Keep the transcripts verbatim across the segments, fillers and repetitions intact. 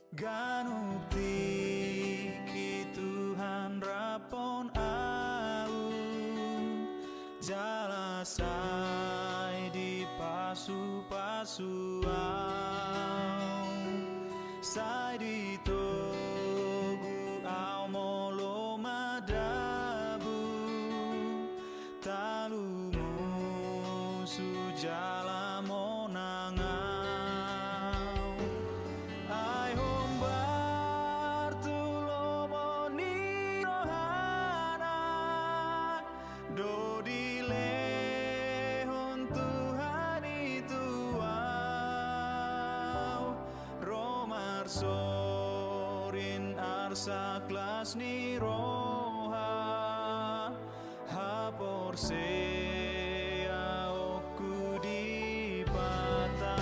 Ganup tingki Tuhan raphon ahu, jala sai dipasupasu ahu, sai ditogu ahu molo madabu, talu musu jala monang ahu. Ai hombar tu lomo ni rohana do dilehon Tuhan i tu ahu, ro marsorin arsak las ni roha, haporseaonku dipatau.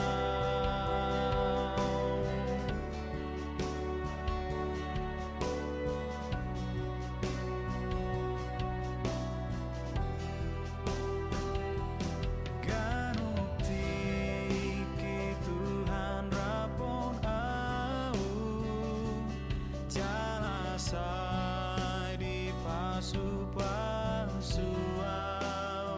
Ganup tingki Tuhan raphon ahu, jala sai dipasupasu ahu.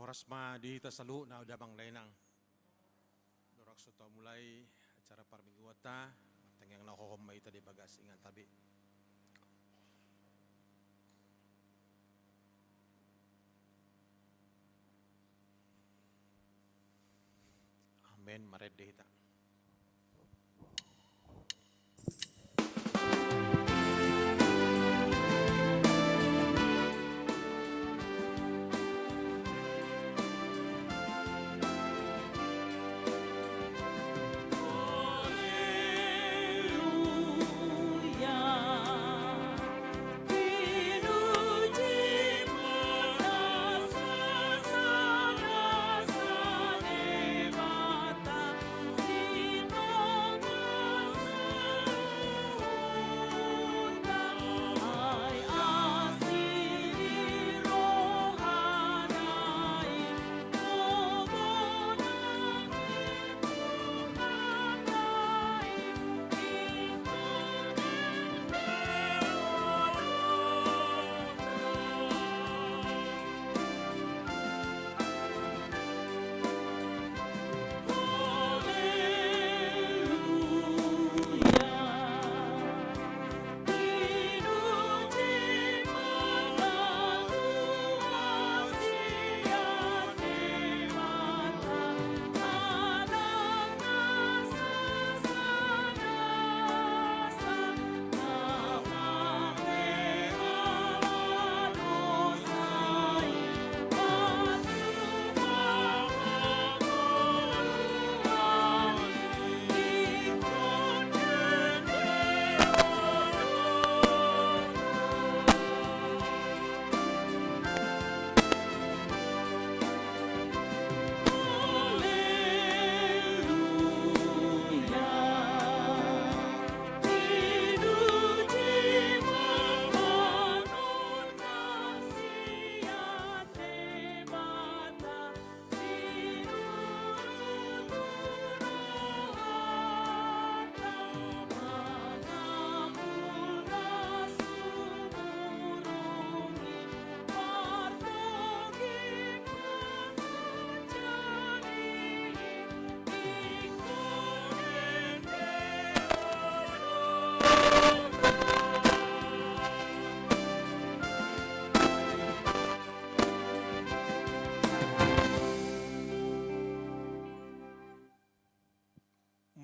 Horas ma di hita saluhutna, damang dainang. Dorang so tau mulai acara parmingguanta, martangiang na hohom ma hita di bagas inganta be. Amen, marende hita.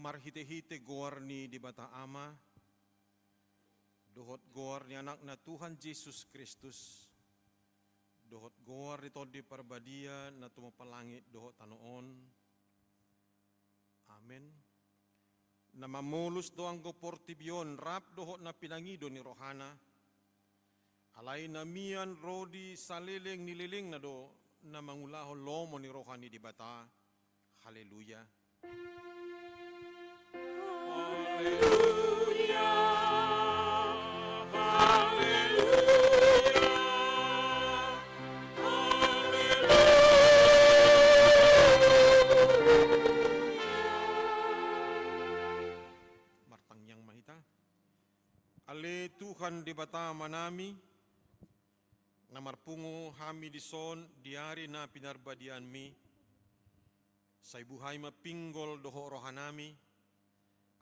Marhitehite goar ni Debata Ama, dohot goar ni Anakna Tuhan Jesus Kristus, dohot goar ni Tondi Parbadia na tumompa langit dohot tano on. Amen. Na mamolus do anggo portibi on rap dohot na pinangido ni rohana, alai na mian ro di saleleng ni lelengna do na mangulahon lomo ni roha ni Debata. Haleluya. Haleluya. Haleluya. Haleluya. Martangiang ma hita. Ale Tuhan Debata Amanami, na marpungu hami dison di ari na pinarbadianmi, sai buhai ma pinggol dohot rohanami,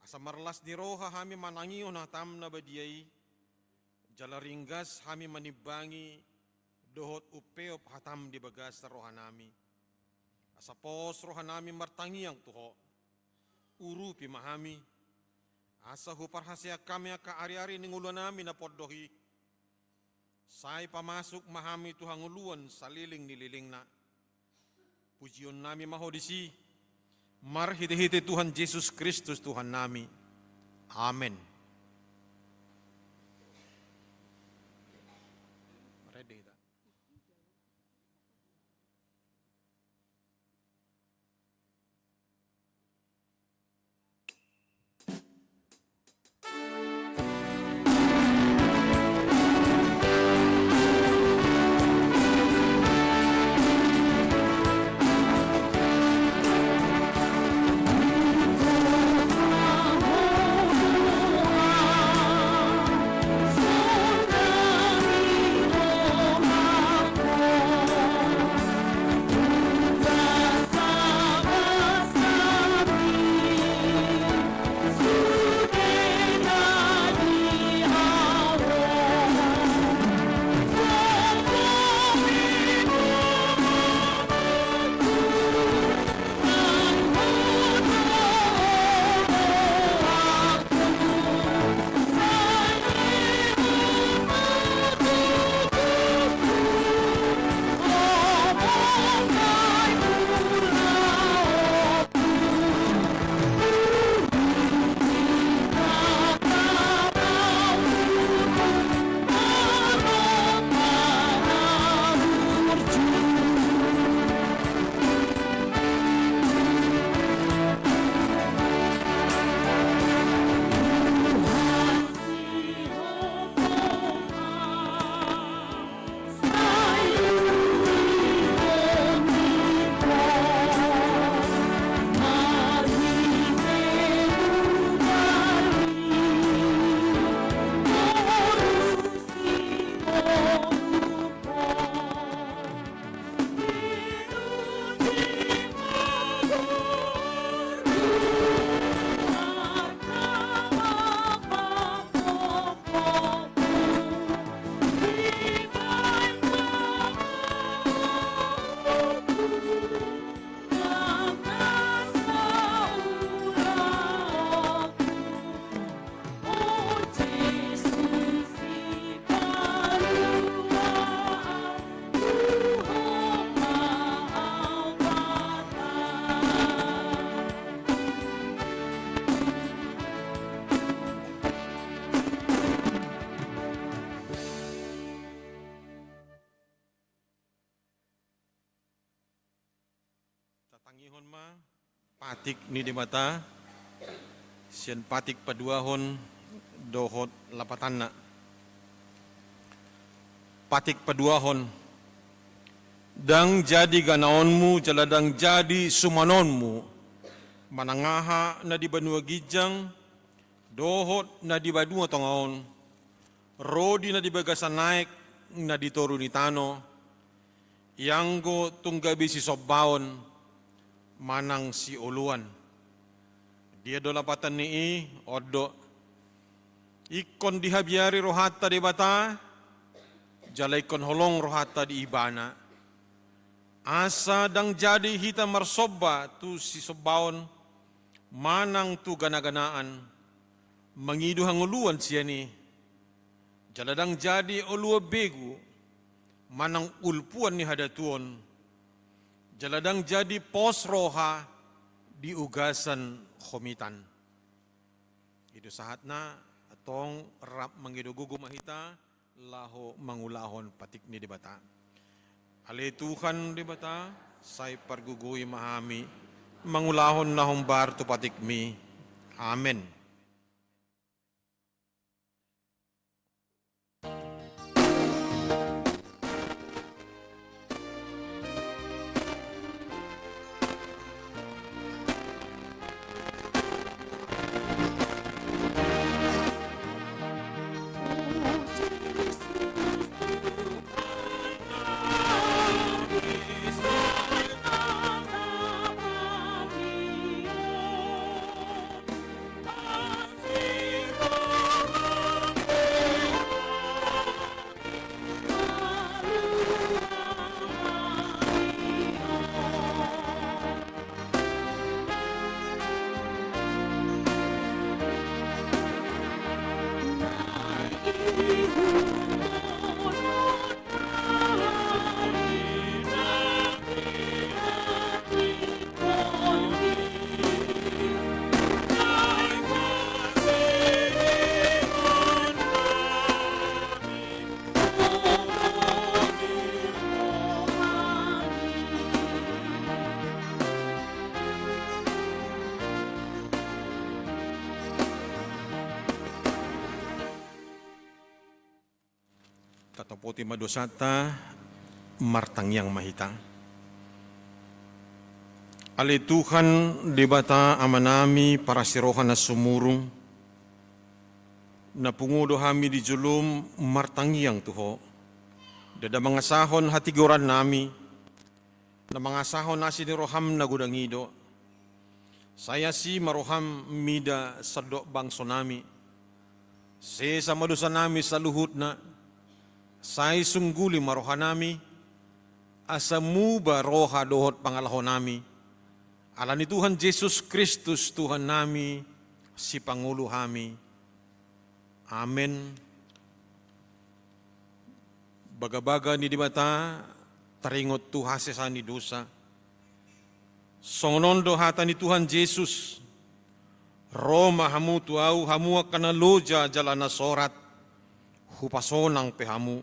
asa marlas ni roha hami manangihon hatam na badia i, jala ringgas hami manimbangi dohot umpeop hatam di bagasan rohanami. Asa pos rohanami martangiang tu Ho. Urupi ma hami, asa huparhaseang hami angka ariari ni ngolunami na pondoh i. Sai pamasuk ma hami tu hangoluan saleleng ni lelengna. Pujionnami ma Ho disi, marhitehite Tuhan Jesus Kristus Tuhannami. Amen. Marende hita. Tangihon ma patik ni Debata, sian patik paduahon dohot lapatanna. Patik paduahon. Ndang jadi ganaonmu, jala ndang jadi sumanonmu, manang aha na di banua ginjang, dohot na di banua tonga on, ro di na di bagasan aek, na di toru ni tano, ianggo tung gabe sisombaon manang sioloan. Dia do lapatan ni i? On do: Ingkon dihabiari rohanta Debata, jala ingkon holong rohanta di Ibana. Asa ndang jadi hita marsomba tu sisombaon manang tu ganaganaan, mangido hangoluan sian i. Jala ndang jadi oloan begu manang ulpuan ni hadatuon, jala ndang jadi pos roha di ugasan homitan. I do sahatna. Antong rap mangido gogo ma hita laho mangulahon patik ni Debata. Ale Tuhan Debata, sai pargogoi ma hami mangulahon na hombar tu patikmi. Amen. Tatopoti ma dosanta, martangiang ma hita. Ale Tuhan, Debata Amanami, parasi roha na sumurung, na pungu do hami di jolom martangiang tu Ho, ndada mangasahon hatigorannami, na mangasahon asi ni roham na godang i do. Sai asi ma roham mida sandok bangsonami. Sesa ma dosanami saluhutna. Sai sungguli ma rohanami, asa muba roha dohot pangalahonami. Ala ni Tuhan Jesus Kristus Tuhannami, Sipangolu hami. Amen. Bagabaga ni Debata taringot tu hasesaan ni dosa. Songon on do hata ni Tuhan Jesus: Ro ma hamu tu Ahu, hamu angka na loja jala na sorat, Hupasonang pe hamu.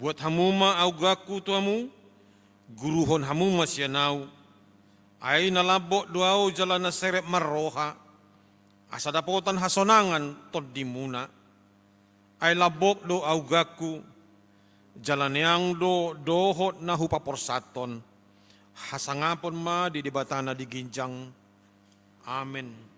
Buat hamu ma auganku tu hamu, guruhon hamu ma sian Ahu. Ai na lambok do Ahu jala na serep marroha, asa dapotan hasonangan tondimuna. Ai lambok do auganku, jala neang do dohot na hupaporsathon. Hasangapon ma di Debata na di ginjang. Amen.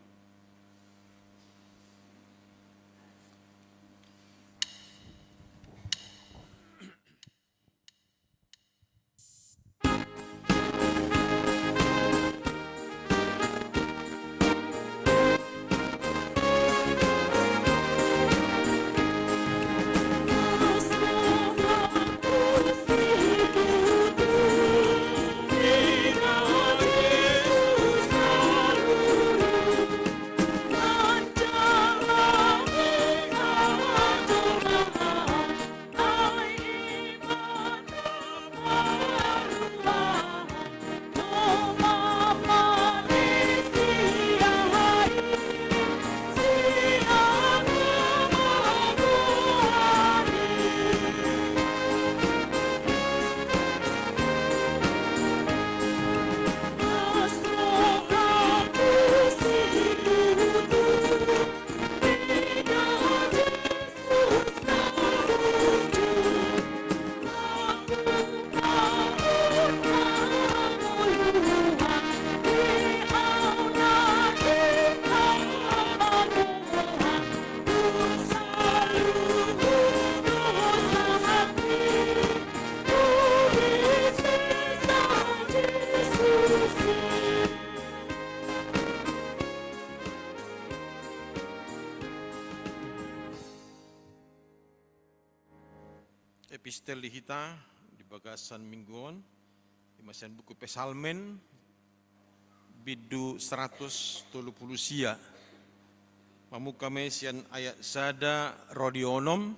Epistel di hita di bagasan minggu on, ima sian buku Psalmen, bindu saratus tolu pulu sia. Mamungka ma i sian ayat sada ro di onom,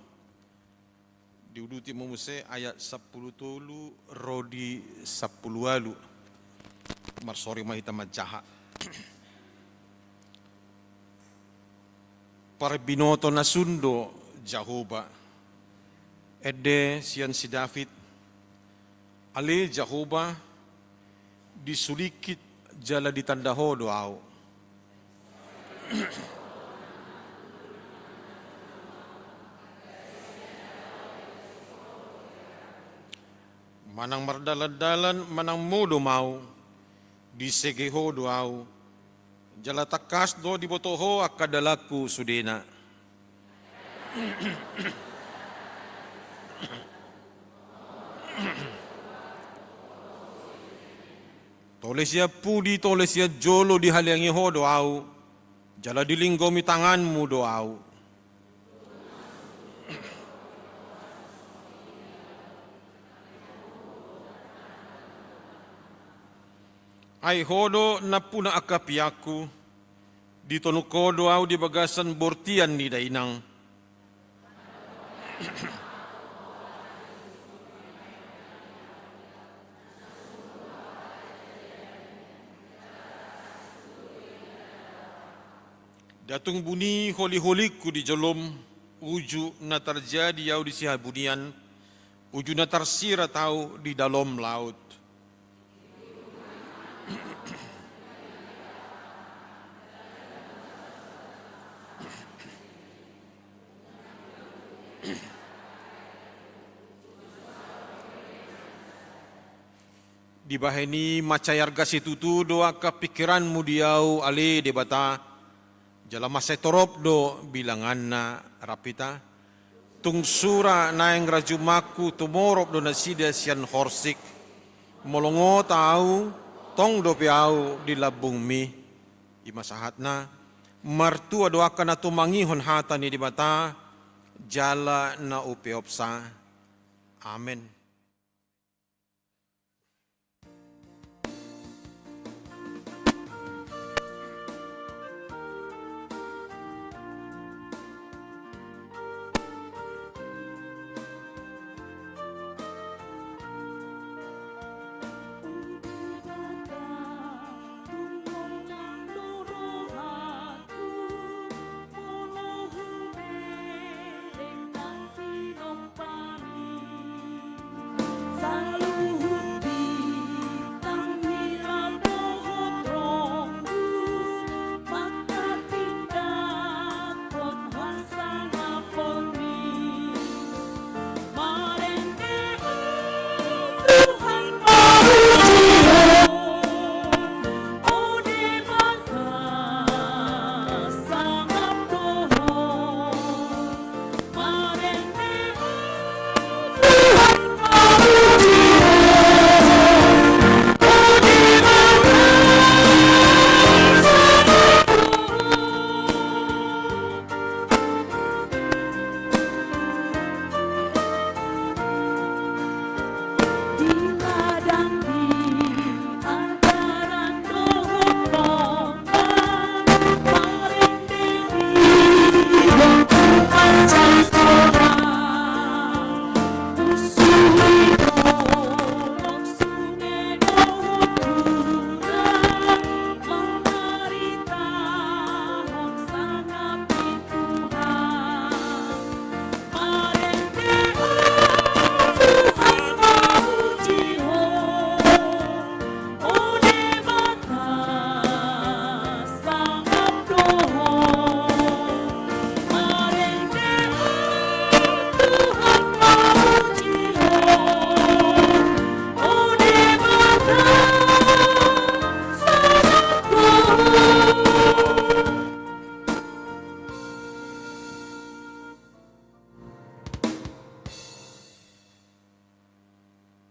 diuduti ma muse ayat sampulu tolu ro di sampulu ualu. Marsori ma hita manjaha. Parbinoto na sun do Jahowa. Ende sian si David. Ale Jahowa, disulingkit jala ditanda Ho do ahu. Manang mardalan-dalan manang modom ahu, disege Ho do ahu, jala tangkas do diboto Ho angka dalanku sudena. Tole sian pudi, tole sian jolo dihaleangi Ho do ahu, jala dilinggomi tanganmu do ahu. Ai Ho do nampuna angka peakku, ditonuk Ho do ahu di bagasan bortian ni dainang. Nda tung buni holi-holingku di jolom, uju na tarjadi ahu di sihabunian, uju na tarsirat ahu di dalam laut. Dibahen i mansai arga situtu do angka pingkiranmu di ahu, ale Debata, jala mansai torop do bilanganna. Rap hita. Tung sura naeng rajumangku, tumorop do nasida sian horsik. Molo ngot ahu, tong dope ahu di lambungmi. Ima sahatna, martua do angka na tumangihon hata ni Debata, jala na umpeopsa. Amen.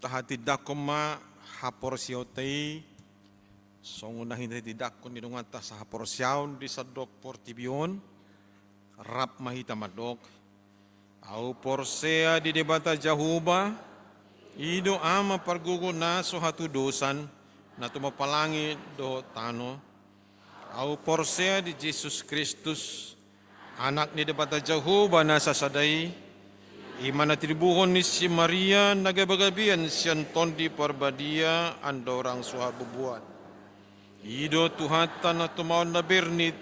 Tahatindangkon ma haporseaonta i, songon na hinatindangkon ni donganta sahaporseaon di sandok portibi on. Rap ma hita mandok. Ahu porsea di Debata Jahowa, i do Ama pargogo na so hatudosan, na tumompa langit dohot tano. Ahu porsea di Jesus Kristus, Anak ni Debata Jahowa na sasada i, i ma na tinibuhon ni si Maria na gabe-gabean sian Tondi Parbadia andorang so habubuhan. I do Tuhanta na tumaon na bernit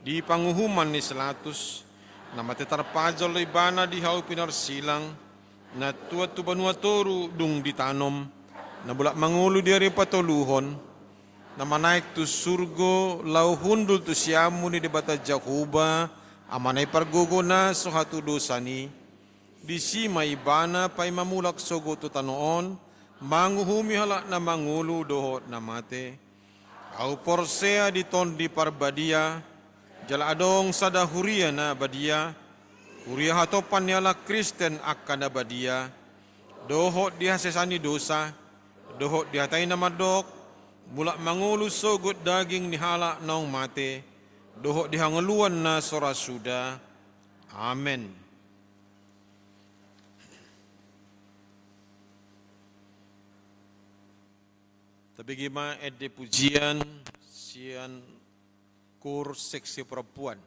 di panguhuman ni si Latus, na mate tarpajal do Ibana di hau pinarsilang, na tuat tu banua toru dung ditanom, na mulak mangolu di ari patoluhon, na manaek tu surgo laho hundul tu siamun ni Debata Jahowa, Amana i pargogo na so hatudosan i. Disi ma Ibana paima mulak sogot tu tano on, manguhumi halak na mangolu dohot na mate. Ahu porsea di Tondi Parbadia, jala adong sada huria na badia, huria hatompan ni halak Kristen angka na badia, dohot di hasesaan ni dosa, dohot di hata i na mandok, mulak mangolu sogot daging ni halak naung mate, dohot di hangoluan na so ra suda. Amen. Tabege ma ende pujian sian koor seksi perempuan.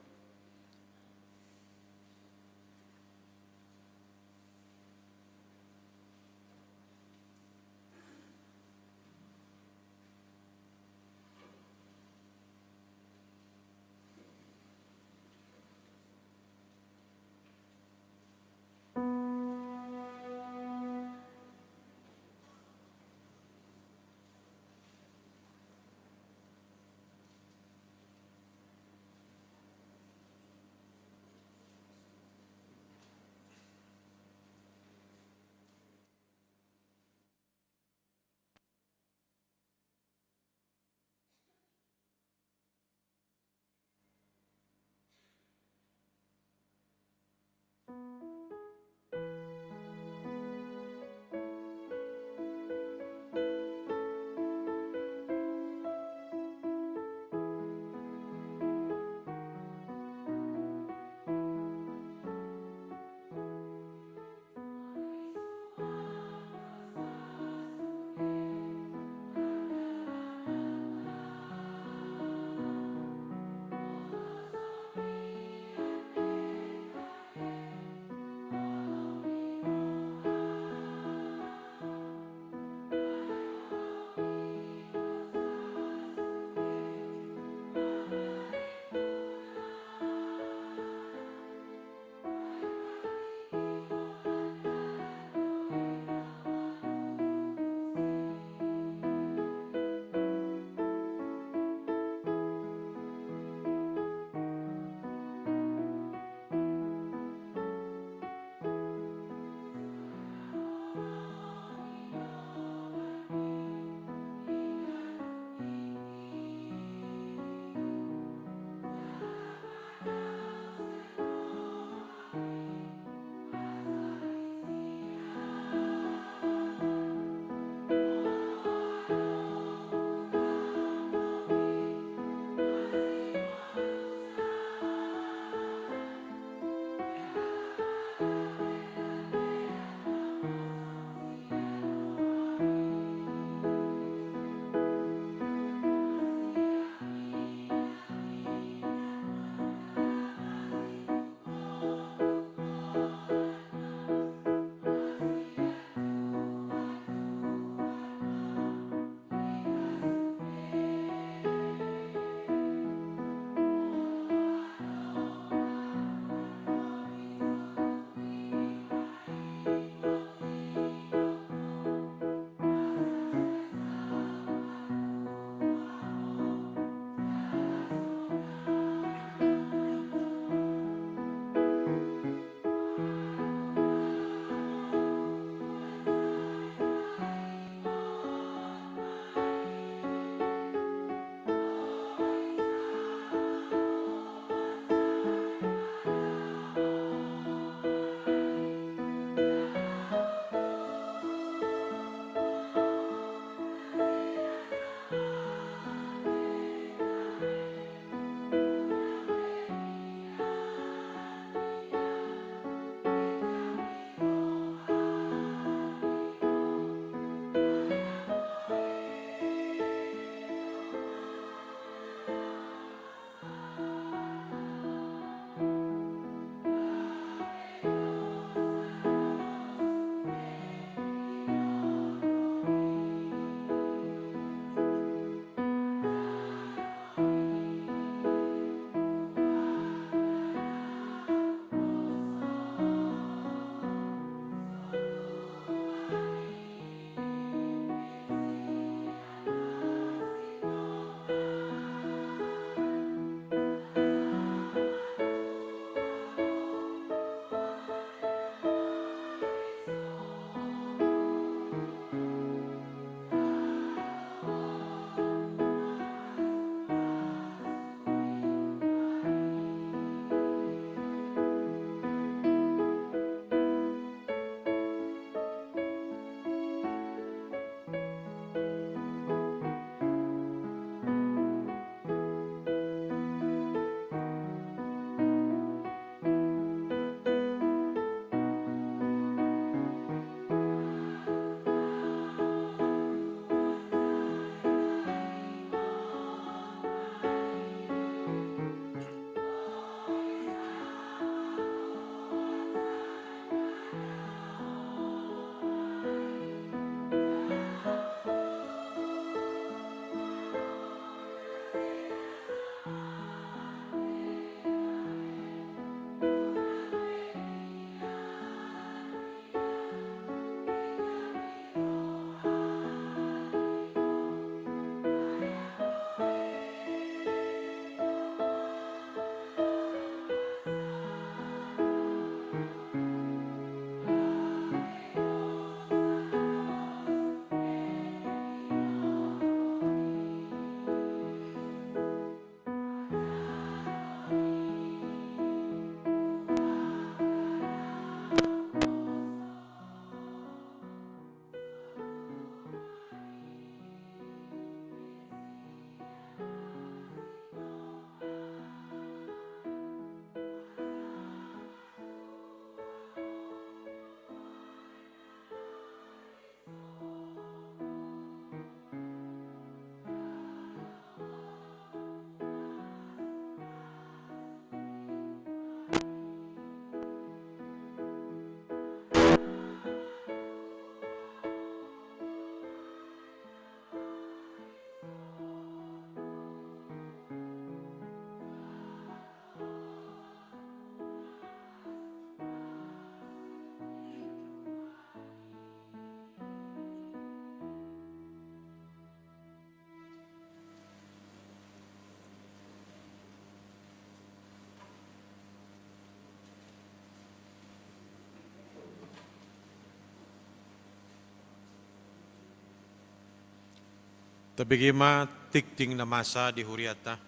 Tabege ma tingting na masa di huriata.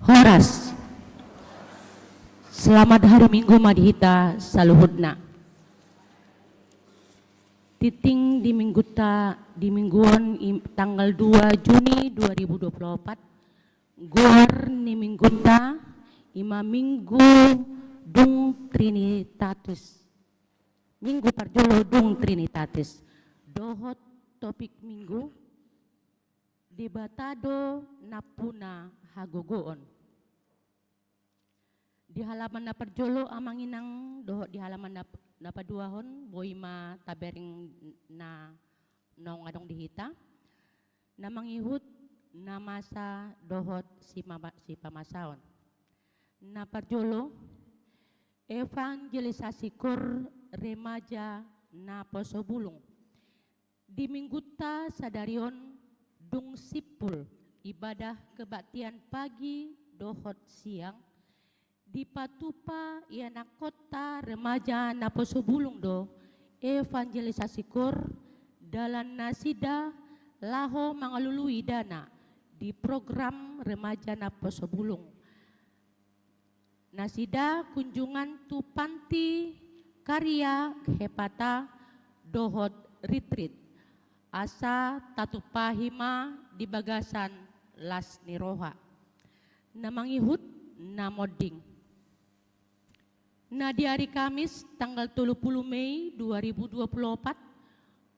Horas. Selamat hari Minggu ma di hita saluhutna. Tingting di mingguta, di minggu on, i-, tanggal dua Juni dua ribu dua puluh opat, goar ni mingguta ima minggu dung Trinitatis. Minggu parjolo dung Trinitatis. Dohot topik minggu, Debata do nampuna hagogoon. Di halaman na parjolo, amang inang, dohot di halaman na, na paduahon, boi ma tabereng na naung adong di hita. Na mangihut na masa dohot sipama-, sipamasaon. Na parjolo, evangelisasi kor remaja naposo bulung. Di mingguta sadari on dung simpul ibadah kebaktian pagi dohot siang, dipatupa ianakkonta remaja naposo bulung do evangelisasi kor dalan nasida laho mangalului dana di program remaja naposo bulung. Nasida kunjungan tu panti karya Hepata dohot retreat. Asa tatumpahi ma di bagasan las ni roha. Na mangihut na monding. Na di ari Kamis tanggal tolu pulu Mei dua ribu dua pulu opat,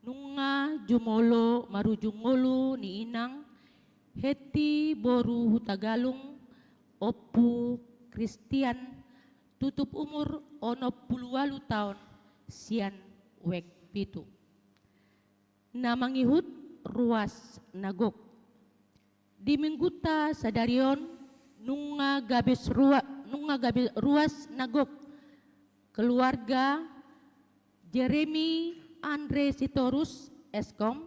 nunga jumolo marujung ngolu ni inang Heti boru Hutagalung, Ompu Kristian, tutup umur onom pulu ualu taon, sian wijk pitu. Na mangihut ruas na gok. Di mingguta sadari on nunga gabe rua-, nunga gabe ruas na gok keluarga Jeremy Andre Sitorus, S Kom,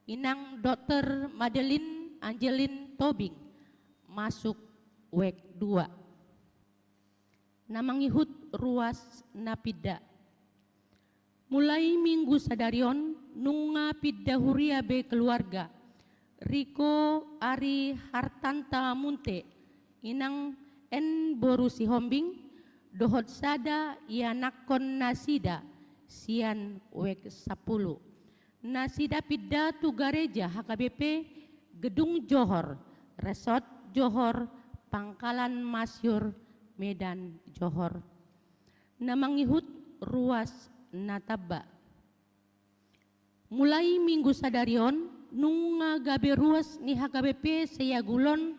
inang Dokter Madeline Angelin Tobing, masuk wijk dua. Na mangihut ruas na pinda. Mulai minggu sadari on nunga pinda huria be keluarga Riko Ari Hartanta Munte, inang N boru Sihombing, dohot sada ianakkon nasida sian wijk sampulu. Nasida pinda tu gareja H K B P Gedung Johor, Resort Johor, Pangkalan Masyur, Medan Johor. Na mangihut ruas na tamba. Mulai minggu sadari on nunga gabe ruas ni H K B P Seyagulon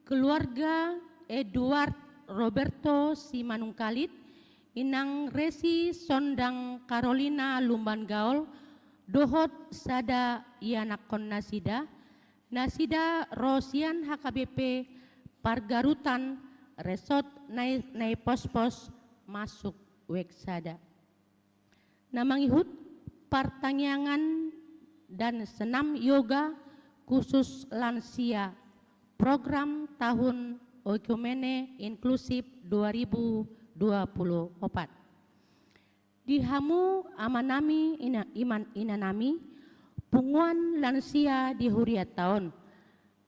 keluarga Eduard Roberto Simanungkalit, inang Resi Sondang Carolina Lumban Gaol, dohot sada ianakkon nasida, nasida ro sian H K B P Pargarutan, Resort Nai-, Naipospos, masuk wijk sada. Na mangihut partangiangan dan senam yoga khusus lansia, program tahun Oikumene Inklusif dua ribu dua puluh opat. Di hamu amanami, ina-, iman-, inanami, punguan lansia di hurianta on.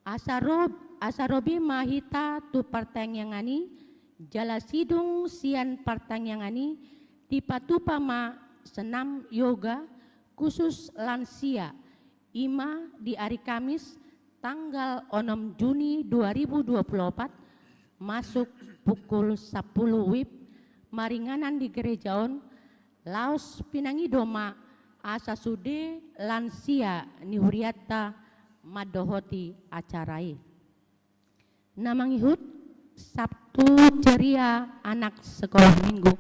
Asa ro-, asa ro be ma hita tu partangiangan i, jala sidung sian partangiangan i, dipatupa ma senam yoga khusus lansia, ima di ari Kamis tanggal onom Juni dua ribu dua puluh opat, masuk pukul sampulu wib, maringanan di gereja on, laos pinangido ma asa sude lansia ni hurianta mandohoti acara i. Na mangihut Sabtu Ceria Anak Sekolah Minggu.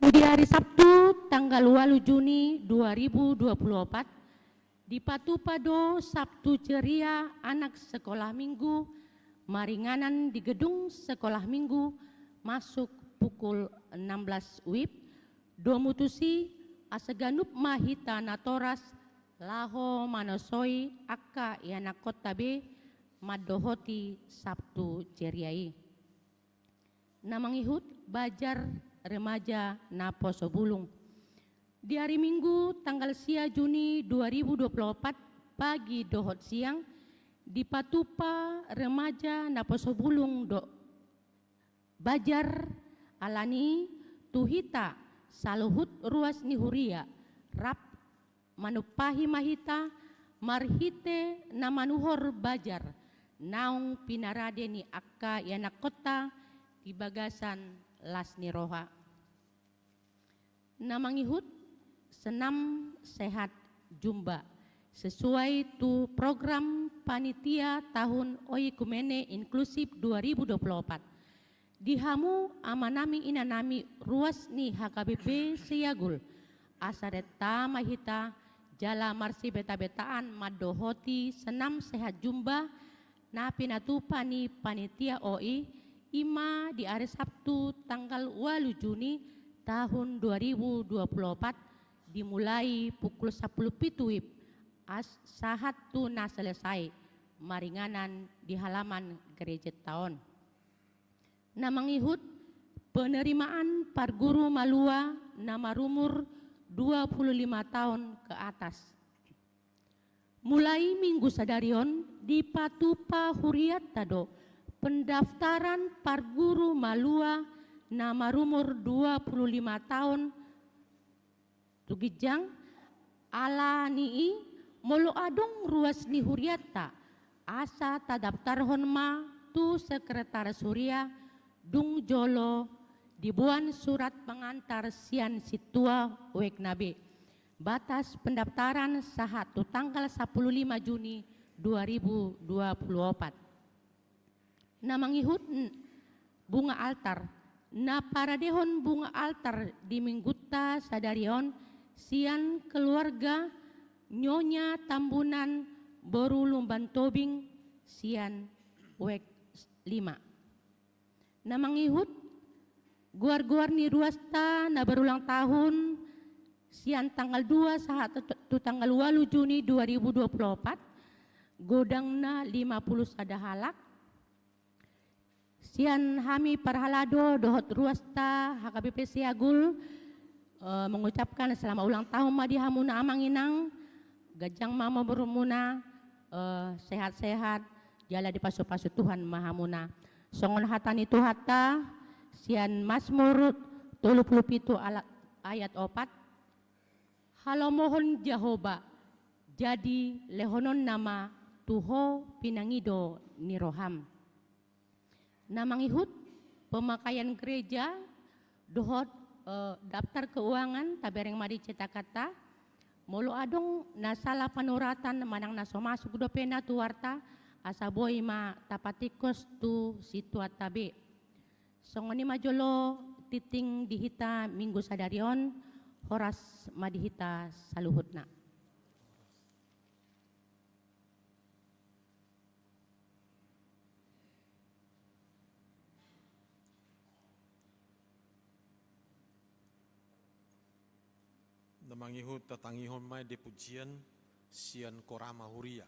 Di ari Sabtu tanggal ualu Juni dua ribu dua puluh opat, dipatupa do Sabtu Ceria Anak Sekolah Minggu, maringanan di gedung Sekolah Minggu, masuk pukul enam belas wib, domu tusi asa ganup ma hita natoras laho manosoi angka ianakkonta be mandohoti Sabtu Ceria i. Na mangihut Bazar remaja Naposobulung. Di ari Minggu tanggal sia Juni dua ribu dua puluh opat, pagi dohot siang, dipatupa remaja Naposobulung do Bajar. Alani tu hita saluhut ruas ni huria, rap manumpahi ma hita marhite na manuhor Bajar naung pinarade ni angka ianakkonta di bagasan las ni roha. Na mangihut, senam sehat jumba, sesuai tu program panitia tahun Oikumene Inklusif dua ribu dua puluh opat. Di hamu amanami inanami ruas ni H K B P Siagul, asa renta ma hita jala marsibeta-betaan mandohoti senam sehat jumba na pinatupa ni panitia O I, i ma di ari Sabtu tanggal ualu Juni tahun dua ribu dua puluh opat, dimulai pukul sampulu pitu wib, as sahat tu na selesai maringanan di halaman gerejanta on. Na mangihut, penerimaan parguru malua na marumur dua puluh lima taon ke atas. Mulai Minggu sadari on, dipatupa hurianta do pendaftaran parguru malua na marumur dua puluh lima taon tu ginjang. Alani i, molo adong ruas ni hurianta, asa tadaftarhon ma tu sekretaris huria, dung jolo diboan surat pengantar sian sintua wekna be. Batas pendaftaran sahat tu tanggal sampulu lima Juni dua ribu dua puluh opat. Na mangihut, n-, bunga altar. Na paradehon bunga altar di Minggunta sadari on sian keluarga Nyonya Tambunan boru Lumban Tobing sian wek lima. Na mangihut, goar-goar ni ruasta na berulang tahun sian tanggal dua sahat tu, tu tanggal ualu Juni dua ribu dua puluh opat, godangna lima puluh sada halak. Sian hami parhalado dohot ruasta H K B P Siagul, eh, mengucapkan selamat ulang tahun ma di hamuna amang inang, ganjang ma umurmuna, eh, sehat-sehat, jala dipasu-pasu Tuhan ma hamuna. Songon hata ni Tuhanta, sian Mazmur tolu puluh pitu ala-, ayat opat, halomohon Jahowa, jadi lehononna ma tu ho pinangido ni roham. Na mangihut, pemakaian gereja dohot, eh, daftar keuangan, tabereng ma di cetakanta. Molo adong na sala panuratan manang na so masuk dope na tu warta, asa boi ma tapatingkos tu sintuanta be. Songon i ma jolo tingting di hita Minggu sadari on, horas ma di hita saluhutna. Na mangihut, tatangihon ma i di pujian sian Korama Huria.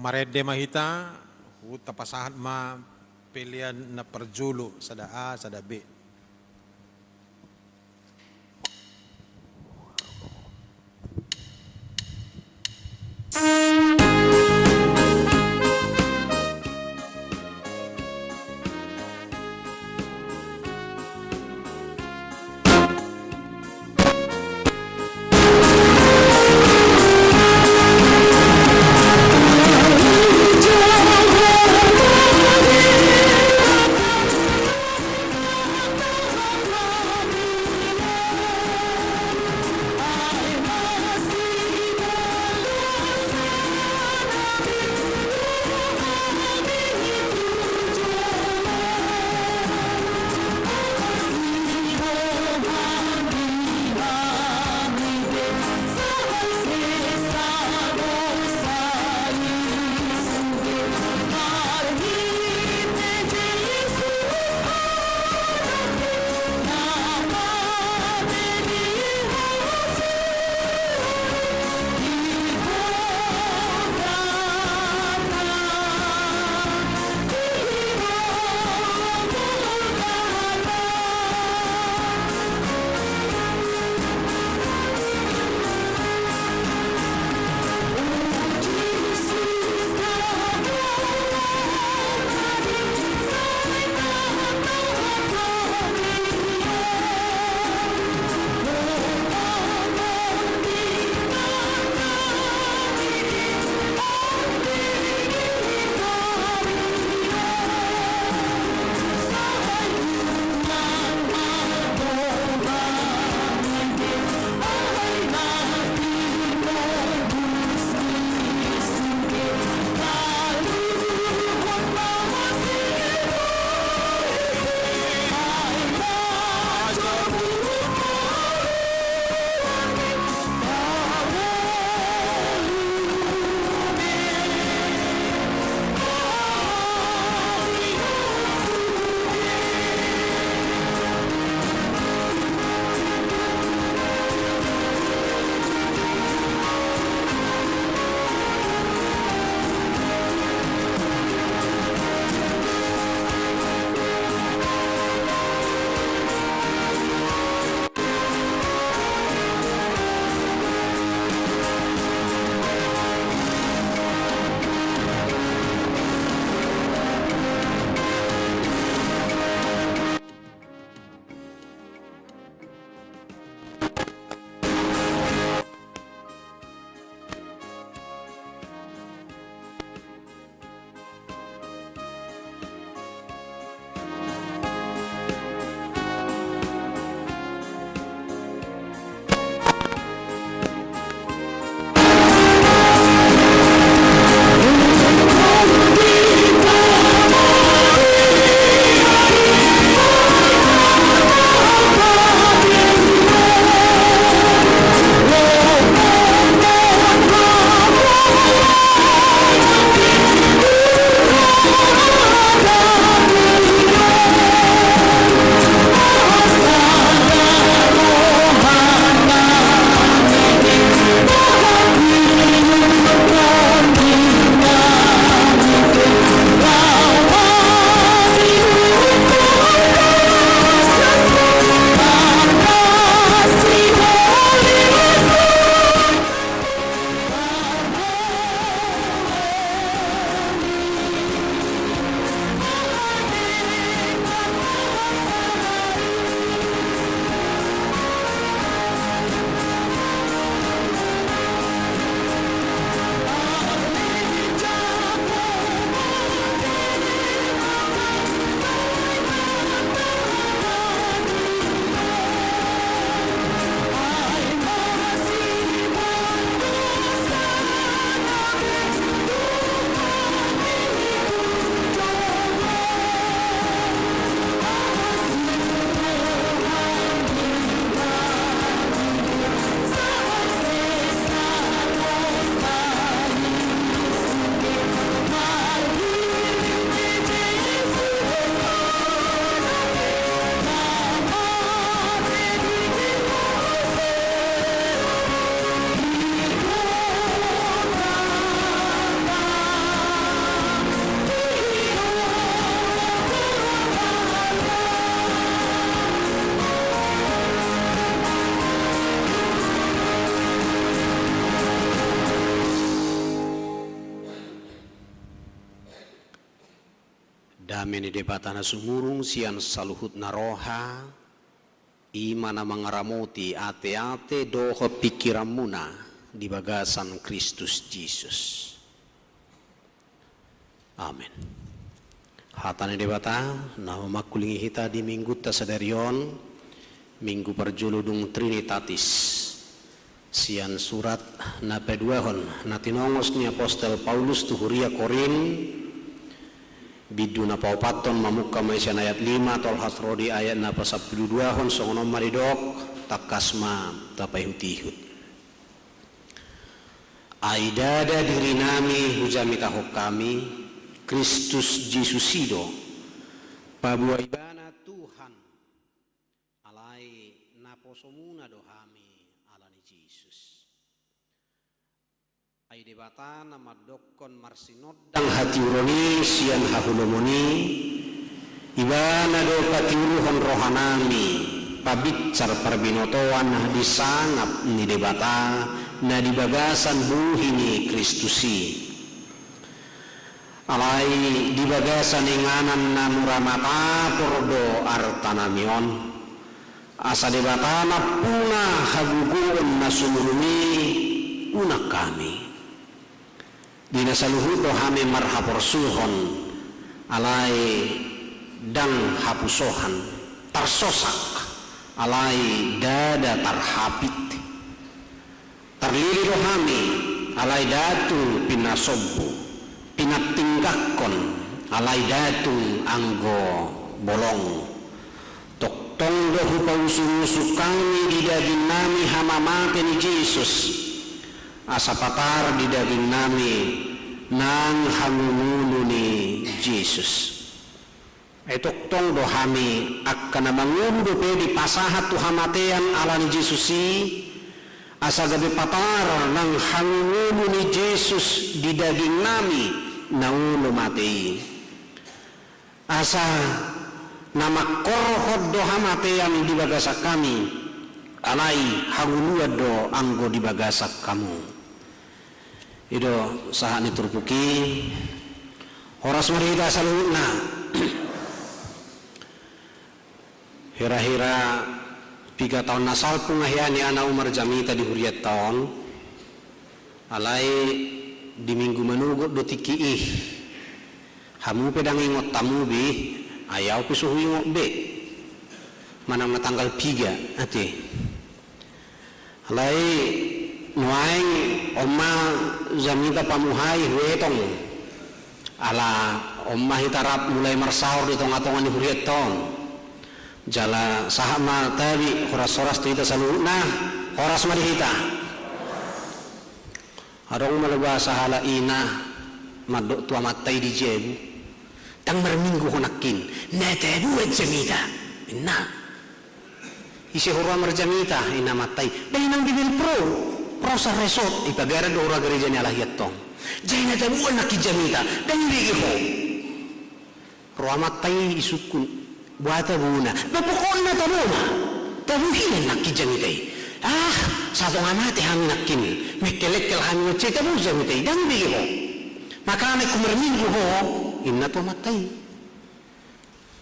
Marende ma hita, huhut tapasahat ma pelean na parjolo, sada A, sada B. Dame ni Debata na sumurung sian saluhutna roha, i ma na mangaramoti ateate dohot pingkiranmuna di bagasan Kristus Jesus. Amen. Hata ni Debata na mamangkulingi hita di Minggunta sadari on, Minggu parjolo dung Trinitatis. Sian surat na paduahon na tinongos ni apostel Paulus tu huria Korint, bindu na paopathon, mamungka ma i sian ayat lima tolhas ro di ayat na pasampuluduahon, songon on ma didok, tangkas ma tapaihutihut. Ai ndada dirinami hujamitahon hami, Kristus Jesus i do, paboa Ibana Tuhan, alai naposomuna do hami ala ni Jesus. Ai Debata na mandokkon marsinondang hatiuron i sian hahulomon i, Ibana do patiuruhon rohanami pabinsar parbinotoan di sangap ni Debata na di bagasan buhi ni Kristus i. Alai di bagasan inganan na mura matapor do artanami on, asa Debata nampuna hagogoon na sumurung i unang hami. Di na saluhut do hami marhaporsuhon, alai ndang hapusohan, tarsosak, alai ndada tarhapit. Tarlili do hami, alai ndada tung pinasombu, pinantinggangkon, alai ndada tung anggo bolong. Tongtong do hupausungusung hami di dagingnami hamamate ni Jesus, asa patar di dagingnami nang hangoluan ni Jesus. Ai tongtong do hami angka na mangolu dope dipasahat tu hamatean ala ni Jesus i, asa gabe patar nang hangoluan ni Jesus di dagingnami na olo mate i. Asa na mangkorhon do hamatean di bagasan hami, alai hangoluan do anggo di bagasan hamu. I do sahat ni turpuk i. Horas ma di hita saluhutna. Hira-hira piga taon na salpu nga hea nian ahu marjamita di hurianta on. Alai di minggu manogot do tingki i. Hamu pe ndang ingot hamu be, ai ahu pe so huingot be. Manang na tanggal piga, ate. Alai nuaeng on ma jamita pamuhai huetong. Ala on ma hita rap mulai marsaor di tonga-tonga ni hurianta on. Jala sahat ma tabi, horas-horas tu hita saluhutna, horas ma di hita. Adong molo ba sahalak ina mandok tu amanta i di jabu, ndang marminggu ho nangkin, na tabuan jamita, ninna. Ise ho ro marjamita, ninna amanta i. Ba inang di Belpro, Pro Sar Resort, i pagaran do huroha gareja ni halak i antong. Jadi na tabuan nangkin jamita, ndang dibege ho. Ro amanta i isungkun, boha tabona? Ba pokokna tabo ma. Tabo hian nangkin jamita i. Ah, satonga mate hami nangkin. Mengkel-engkel hami mansai tabo jamita i, ndang dibege ho. Makana ingkon marminggu ho, ninna tu amanta i.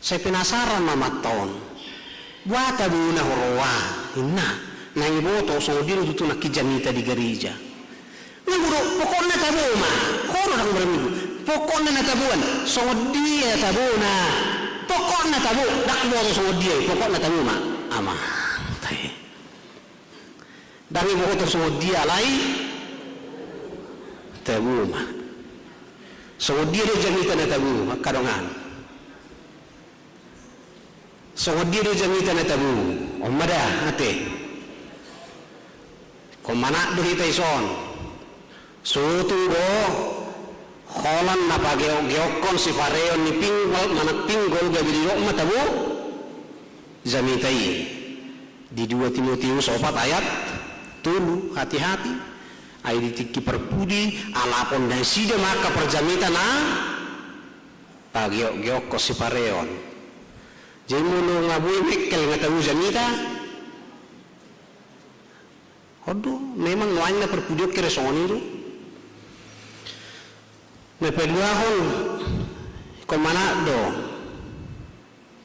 Sai penasaran ma amanta on. Boha tabona huroha, ninna. Naeng diboto songon dia do tutu nangkin jamita di gareja. Nga molo, pokokna tabo ma. Ho do ndang marminggu. Pokokna na taboan. Songon dia tabona? Pokokna tabo. Ndang diboto songon dia i. Pokokna tabo ma. Amang, tahe. Ndang diboto songon dia alai tabo ma. Songon dia do jamita na tabo, angka dongan? Songon dia do jamita na tabo? On ma da, ate. Ingkon manat do hita dison. Sotung do holan na pageok-geokhon sipareon ni pinggol, manang pinggol, gabe didok ma tabo jamita i. Di dua Timoteus opat ayat tolu, hati-hati. Ai di tingki parpudi, alapon nasida ma angka parjamita na pageok-geokhon sipareon. Jadi molo nga boi mengkel nga tabo jamita, on do, memang nuaeng na parpudi on kira songon i do. Na paduahon, ingkon manat do.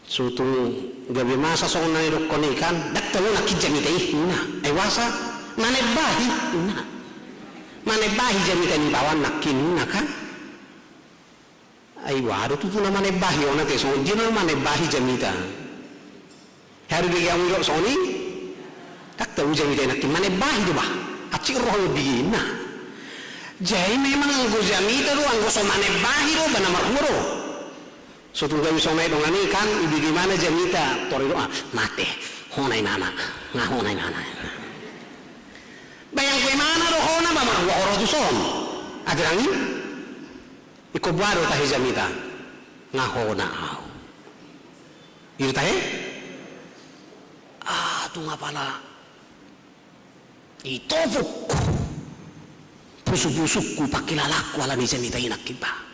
So tung gabe masa songon na nidokkon i kan, ndang tau nangkin jamita i, ninna. Ai boasa? Manembahi, ninna. Manembahi jamita ni baoa nangkin, ninna kan. Ai boha do tutu na manembahi on ate, songon dia na manembahi jamita. Haru bege ahu didok songon i, ndang tau jamita i nangkin, manembahi do bah. Hansit roha bege, ninna. Jadi memang anggo jamita do, anggo so manembahi do, ba na marhua do. So tung gabe songon i dongan i kan, ibege imana jamita, tor didok, ah, mate, hona imana, nga hona imana. Bayangku imana do hona, ba marhua ho ro tuson. Ate dang i, ingkon boha do tahe jamita, nga hona ahu. I do tahe? Ah, tung apala itopuk pusupusungku, pangkilalangku ala ni jamita i nangkin bah.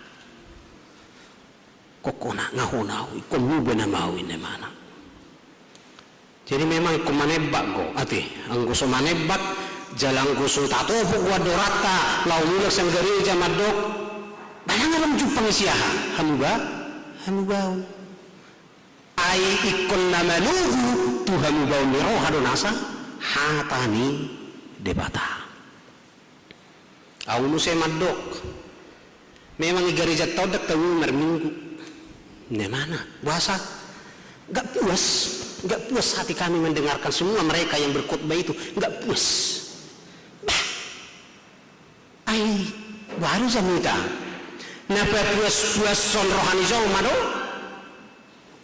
Ingkon hona, nga hona ahu, ingkon muba nama ahu, ninna imana. Jadi memang ingkon manembak do, ate, anggo so manembak, jala anggo so tatopuk do andoranta, laho mulak sian gareja mandok, ba ndang adong jumpang i si aha, hamuba, hamubaon. Ai ingkon na manogu tu hamubaon ni roha do nasa hata ni Debata. Ahu muse mandok, memang i garejanta on ndang tau marminggu. Ninna imana, boasa? Nggak puas, nggak puas hati kami mendengarkan semua mereka yang berkhotbah itu, nggak puas. Bah, ai boha do jamita? Na papuaspuashon roha ni jolma do?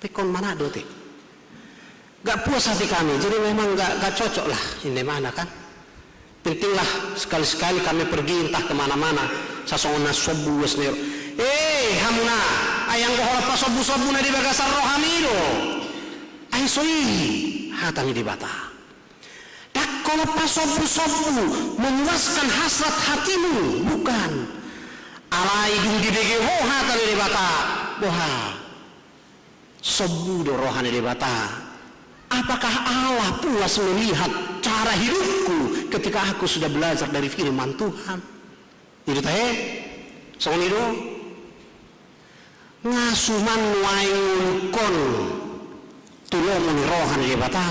Pe ingkon manat do ate. Nggak puas hati kami, jadi memang nggak, nggak cocok lah, ninna imana kan. Pentinglah sekali-sekali kami pergi entah kemana-mana, sasongon na sombu uas ni roha. Eh, hamuna, ai anggo holan pasombusombu na di bagasan rohami do. Ai so i hata ni Debata. Ndang holan pasombusombu memuaskan hasrat hatimu, bukan. Alai dung dibege ho hata ni Debata, boha? Sombu do roha ni Debata. Apakah Allah puas melihat cara hidupku ketika aku sudah belajar dari firman Tuhan? I do tahe? Songon i do? Nga suman nuaeng ngolungkon tu lomo ni roha ni Debata.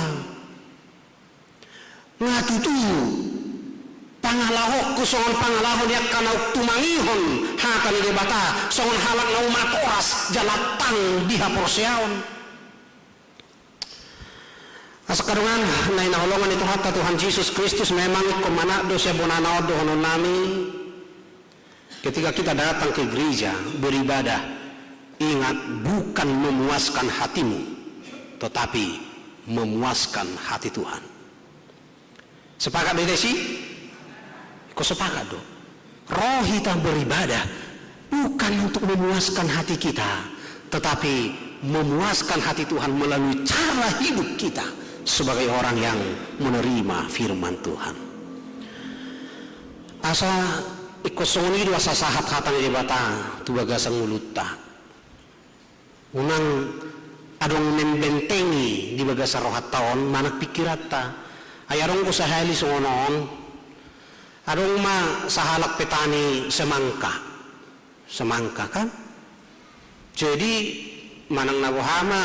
Nga tutu pangalahonku songon pangalaho ni angka naung tumangihon hata ni Debata, songon halak naung matoras jala tang di haporseaon. Asa angka dongan na hinaholongan ni Tuhanta Tuhan Jesus Kristus, memang ingkon manat do sian bonana on dohononnami. Ketika kita datang ke gereja, beribadah, ingat, bukan memuaskan hatimu, tetapi memuaskan hati Tuhan. Sepakat do hita disi? Ingkon sepakat do. Ro hita beribadah bukan untuk memuaskan hati kita, tetapi memuaskan hati Tuhan melalui cara hidup kita sebagai orang yang menerima firman Tuhan. Asa ingkon songon i do asa sahat hata ni Debata tu bagasan ngolunta. Unang adong membentengi di bagasan rohanta on manang pingkiranta. Ai adong do sahali songon on, adong ma sahalak petani semangka. Semangka kan? Jadi manang na boha ma,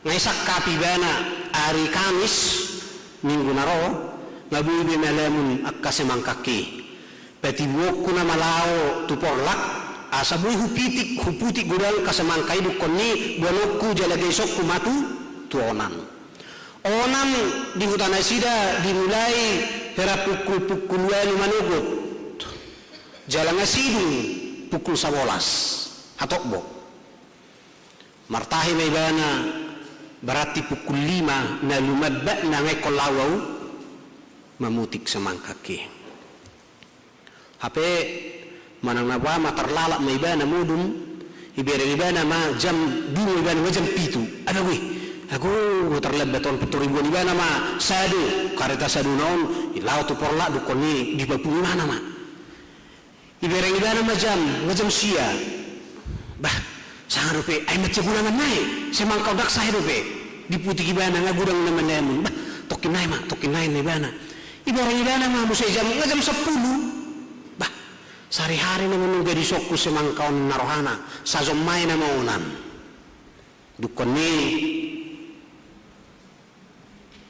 nga isangkap ibana ari Kamis minggu na ro, nga boi be malemun angka semangkangki. Patibuonku nama laho tu porlak, asa boi hupitik, huputik godang angka semangka i, dungkon ni boanonku jala gaisonku ma tu, tu onan. Onan di huta nasida dimulai hera pukul, pukul ualu manogot. Jala nga sidung pukul sabolas hatop bo. Martahi ma ibana, berarti pukul lima na lumambatna nga ingkon laho ahu mamutik semangkangki. Hape manang na boha ma tarlalap ma ibana modom, ibereng ibana ma jam, dungo ibana ma jam pitu. Adong i. Ago, tarlambat on, pintor iboan ibana ma sado, kareta sadona on, laho tu porlak, dungkon ni dipapungu ibana ma. Ibereng ibana ma jam, nga jam sia. Bah, sanga dope, ai mansai godang nai, semangka on ndang sae dope. Diputik ibana nga godang na malemun. Bah, tongkin nai ma, tongkin nai ninna ibana. Ibereng ibana ma muse jam, nga jam sampulu. Bah, sari-sari nama nunga disongkun semangka on ninna rohana, sajom ma i nama onan. Dungkon i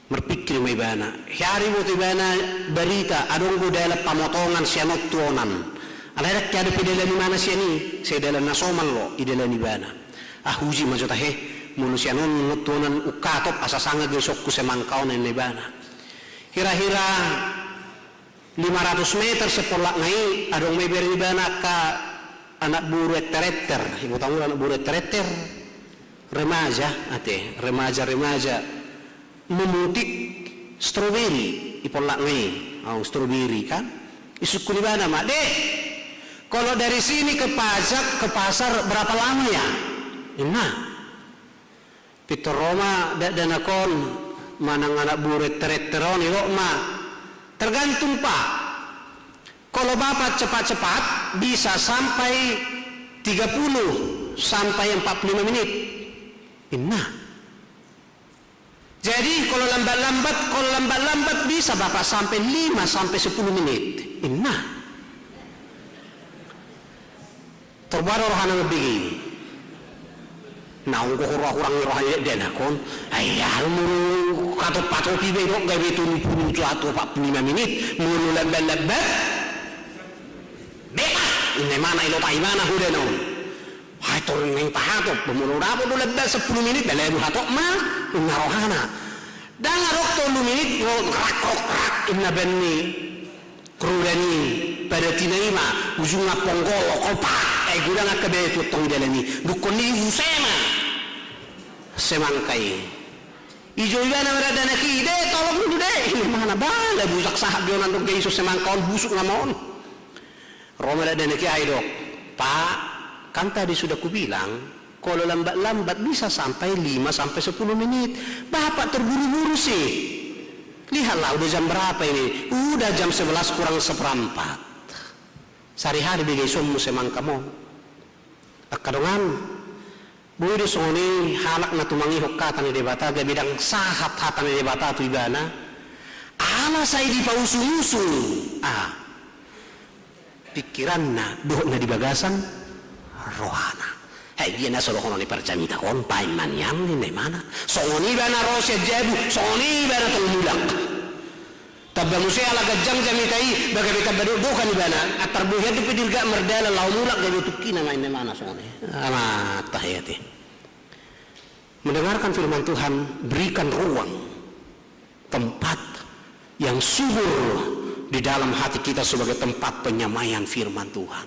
marpingkir ma ibana. Hea diboto ibana barita, adong do dalan pamotongan sian on tu onan. Alai ndang hea dope dalan ibana sian i, sai dalan na somal do idalani ibana. Ah, uji ma jo tahe, molo sian on tu onan ungkatop asa sanga gaisonku semangka on, ninna ibana. Hira-hira lima ratus meter sian pollakna i, adong ma ibereng ibana angka anak boru enter-enter. Iboto hamu do anak boru enter-enter? Remaja, ate, remaja-remaja memetik stroberi di pollakna i. Au, stroberi, kan? Disungkun ibana ma, "Dek, kalau dari sini ke pajak, ke pasar berapa lama ya?" ninna. Pintor ro ma dakdanak on manang anak boru enter-enter on, didok ma, "Tergantung, Pak. Kalau Bapak cepat-cepat, bisa sampai tiga puluh sampai empat puluh lima menit," ninna. "Jadi kalau lambat-lambat, kalau lambat-lambat bisa Bapak sampai lima sampai sepuluh menit," ninna. Tor boha do rohana mambege i? Naung gogo roha hurang ni roha ni dakdanak on. Ai, ahu molo hatop-hatop i be, didok, gabe tolu pulu tu ahu opat pulu lima menit, molo lambat-lambat, beta, ninna ibana, ilot ibana holan on. Ai, tor naeng tahatop, molo dapot do lambat sampulu menit, bale, ahu hatop ma, ninna rohana. Ndang adong tolu menit, rak, rak, rak, ninna ban ni roda ni padatina i ma, ujungna ponggol, kolpak, ai godang angka batu tong di dalan i. Dungkon i use ma semangka i. Dijou ibana ma dakdanak i, "Dek, tolong dulu, Dek," ninna ibana, "bala busak sahat di onan do, gabe ison semangka on, busuk nama on." Ro ma dakdanak i, ai didok, "Pak, kan tadi sudah kubilang, kalau lambat-lambat bisa sampai lima sampai sepuluh menit. Bapak terburu-buru sih. Lihatlah, udah jam berapa ini? Udah jam sebelas kurang seperempat. Sari-sari be gabe isonmu semangkam on." Angka dongan, boi do songon i halak na tumangihon hata ni Debata, gabe ndang sahat hata ni Debata tu ibana. Ala sai dipausung-usung, ah, pikiranna dohot na di bagasan rohana. Hai, dia na so dohonon ni parjamita on, paima nian, ninna ibana. Songon i ibana ro sian jabu, songon i ibana tong mulak. Tamba muse ala ganjang jamita i, ba gabe tamba dokdok ibana, antar boi hian dope dirgak mardalan laho mulak, gabe tungkina ma, ninna ibana, songon i. Ala tahe ate. Mendengarkan firman Tuhan, berikan ruang, tempat yang subur di dalam hati kita sebagai tempat penyamaian firman Tuhan.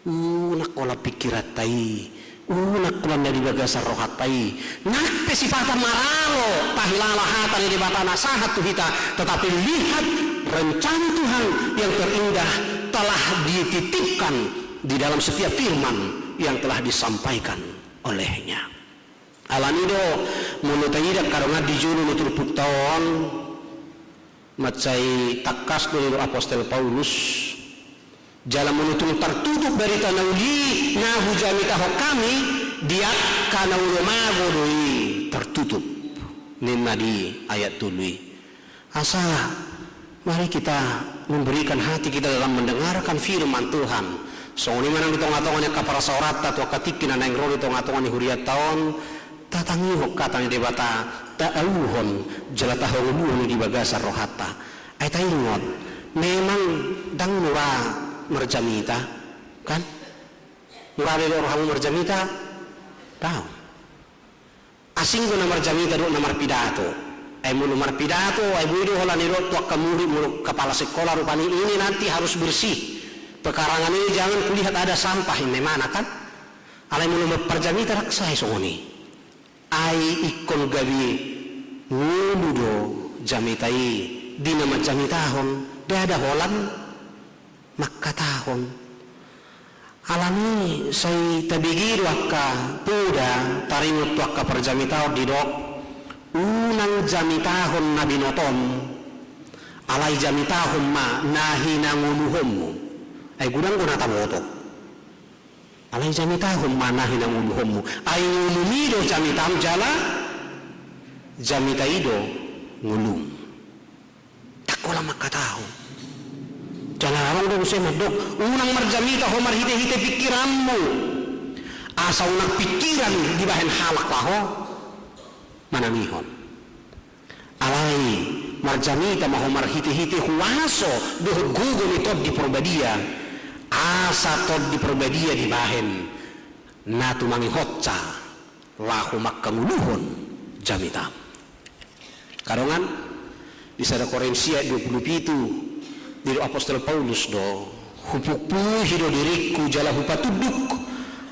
Unang holan pikiranta i, unang holan na di bagasan rohanta i. Nang pe sipata maralo tahilala hata ni Debata na sahat tu hita, tetapi lihat rencana Tuhan yang terindah telah dititipkan di dalam setiap firman yang telah disampaikan olehnya. Alani do, molo taida angka dongan di jolo ni turpukta on, mansai tangkas do didok apostel Paulus, jala molo tung tartutup barita na uli na hujamitahon hami di angka na olo mago do i tartutup, ninna di ayat tolu i. Asa, mari kita memberikan hati kita dalam mendengarkan firman Tuhan. Songon i ma nang di tonga-tonga ni angka parsaoranta tu angka tingki na naeng ro di tonga-tonga ni hurianta on, tatangihon hata ni Debata, taauhon, jala tahangoluhon i di bagasan rohanta. Ai taingot, memang ndang mura marjamita, kan? Mura be didok rohamu marjamita? Daong. Asing do na marjamita dohot na marpidato. Ai molo marpidato, ai boi do holan didok tu angka murid, molo kepala sekolah rupani, "Ini nanti harus bersih. Pekarangan ini jangan kulihat ada sampah," ninna ibana, kan? Alai molo marjamita ndang sae songon i. Ai ingkon gabe ngolu do jamita i di na marjamitahon, ndada holan mangkatahon. Alani sai tabege do angka poda taringot tu angka parjamitaon didok, unang jamitahon na binotom, alai jamitahon ma na hinangoluhonmu. Ai godang do na taboto. Alai jamitahon ma na hinangoluhonmu. Ai ngolumi do jamitam jala jamita i do ngolum. Ndang holan mangkatahon. Jala adong do muse mandok, unang marjamita ho marhite-hite pingkiranmu. Asa unang pingkiran dibahen halak laho manangihon. Alai marjamita ma ho marhitehite huaso dohot gogo ni Tondi Porbadia, asa Tondi Porbadia dibahen na tumangihonsa laho manghangoluhon jamitam. Angka dongan, di sada Korintus dua pulu pitu, didok apostel Paulus do, hupukpuhi do diringku jala hupatunduk,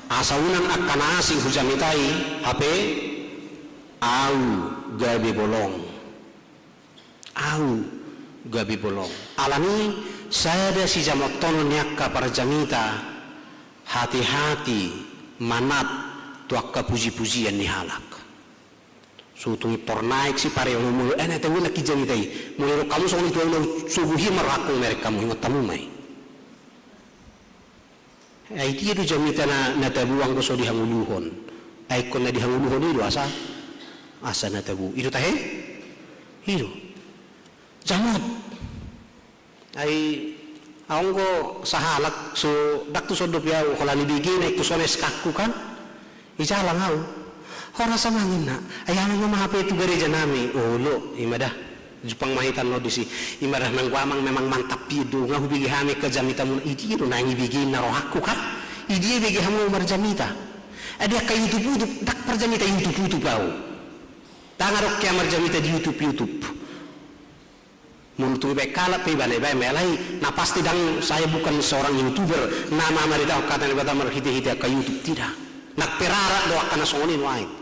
asa unang angka na asing hujamitai, hape ahu gabe bolong. Ahu gabe bolong. Alani sada sijamotonon ni angka parjamita, hati-hati manat tu angka puji-pujian ni halak. So tung pintor naek si pare ono molo, eh, na tabo na hujamita i. Molo didok hamu songon i tu ahu na sogo hian ma rohangku, mereng hamu, ingot hamu ma i. Ai dia do jamita na, na tabo anggo so dihangoluhon. Ai ingkon na dihangoluhon i do asa, asa na tabo. I do tahe? I do. Jamot. Ai, ahu anggo sahalak so, ndang tuson dope ahu, holan ibege na ingkon songon i S K-ku kan? Ijalang ahu. Horas amang, ninna. Ai amang ma hape tu gareja nami. Olo, i ma da. Jumpang ma hita annon disi. I ma da, nanggo amang memang mantap i do, nga hubege hami angka jamitamuna. I dia do naeng ibege na rohangku kan? I dia ibege hamu marjamita? Ai di angka YouTube-YouTube, ndang parjamita YouTube-YouTube ahu. Ndang adong hea marjamita di YouTube-YouTube. Molo tung dibaen halak pe ibana, ibaen ma i, alai na pasti ndang, saya bukan seorang YouTuber na mamaritahon hata ni Debata marhitehite angka YouTube, tidak. Ndang pe rarang do angka na songon i nuaeng.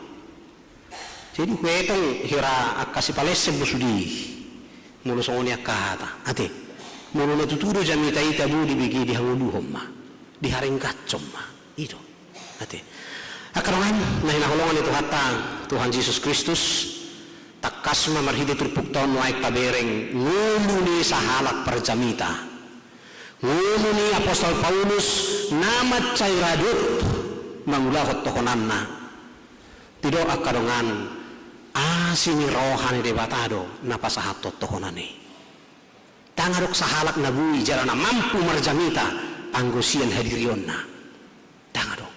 Jadi huetong hira angka sipalessem do sude. Molo songon i angka hata, ate. Molo na tutu do jamita i tabo, dibege, dihangoluhon ma, diharinggathon ma. I do. Ate. Angka dongan na hinaholongan ni Tuhanta, Tuhan Jesus Kristus, tangkas ma marhite turpukta on nuaeng tabereng ngolu ni sahalak parjamita. Ngolu ni apostel Paulus na mansai radot mangulahon tohonanna. Didok angka dongan, asi ni roha ni Debata do na pasahathon tohonan i. Ndang adong sahalak na boi jala na mampu marjamita anggo sian hadirionna. Ndang adong.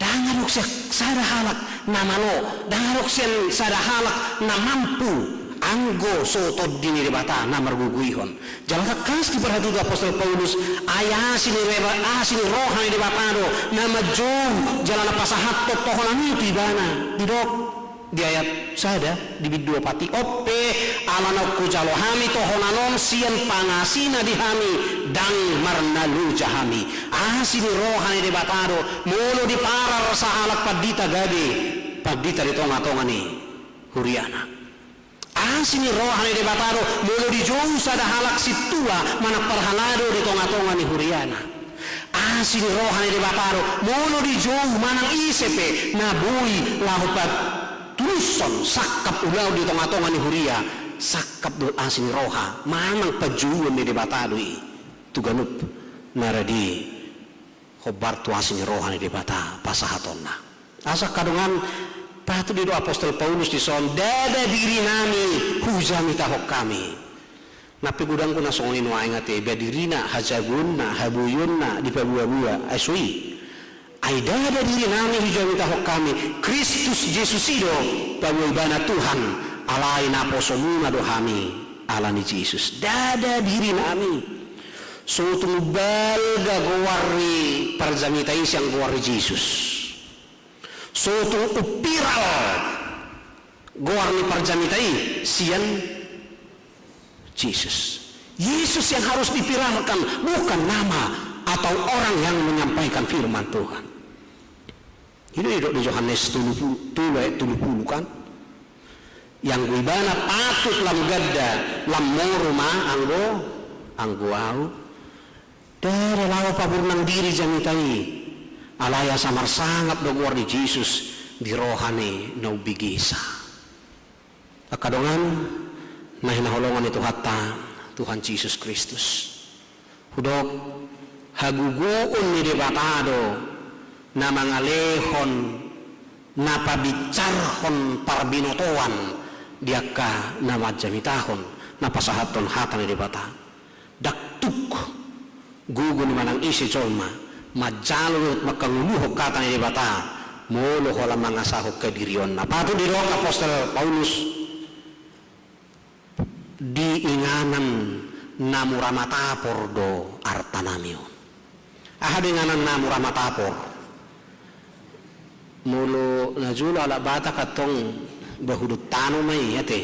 Ndang adong sian sada halak na malo, ndang adong sian sada halak na mampu anggo so Tondi ni Debata na margogoihon. Jala tangkas diparhatutu apostel Paulus, ai asi ni Deba-, asi ni roha ni Debata do na manjou jala na pasahathon tohonan i tu ibana. Didok di ayat sada, di bindu opat i, on pe, ala naung hujalo hami tohonan on sian pangasina di hami, ndang marnaloja hami. Asi ni roha ni Debata do, molo diparar sahalak pandita gabe pandita di tongatonga ni huriana. Asi ni roha ni Debata do, molo dijou sada halak sintua manang parhalado di tongatonga ni huriana. Asi ni roha ni Debata do, molo dijou manang ise pe na boi laho patulushon sangkap ulaon di tongatonga ni huria, sangkap dohot asi ni roha manang panjouon ni Debata do i tu ganup na rade hombar tu asi ni roha ni Debata pasahatonna. Asa angka dongan, patut didok apostel Paulus dison, ndada dirinami hujamitahon hami. Na pe godang do na songon i nuaeng, ate, iba dirina, hajagoonna, haboionna dipaboaboa, ai so i. Ai ndada dirinami hujamitahon hami, Kristus Jesus i do paboa ibana Tuhan, alai naposomuna do hami ala ni Jesus. Ndada dirinami. So tung balga goar ni parjamita i sian goar ni Jesus. So tung umpiral goar ni parjamita i sian Jesus. Yesus yang harus dipiralkan, bukan nama atau orang yang menyampaikan firman Tuhan. I do didok di Johannes tolu pulu, tolu ayat tolu pulu kan. Ianggo ibana patut lam ganda, lam moru ma anggo, anggo ahu. Ndada laho paburnang diri jamita i, alai asa marsangap do goar ni Jesus di roha ni na umbegesa. Angka dongan na hinaholongan ni Tuhanta, Tuhan Jesus Kristus. Hudok, hagogoon ni Debata do na mangalehon, na pabinsarhon parbinotoan di angka na manjamitahon, na pasahathon hata ni Debata. Ndang tuk gogo ni manang ise jolma Manjalo dohot mangkangoluhon hata ni Debata, molo holan mangasahon hadirionna. Patut didok apostel Paulus, di inganan na mura matapor do artanami on. Aha do inganan na mura matapor? Molo na jolo halak Batak antong bahudon tano ma i, ate.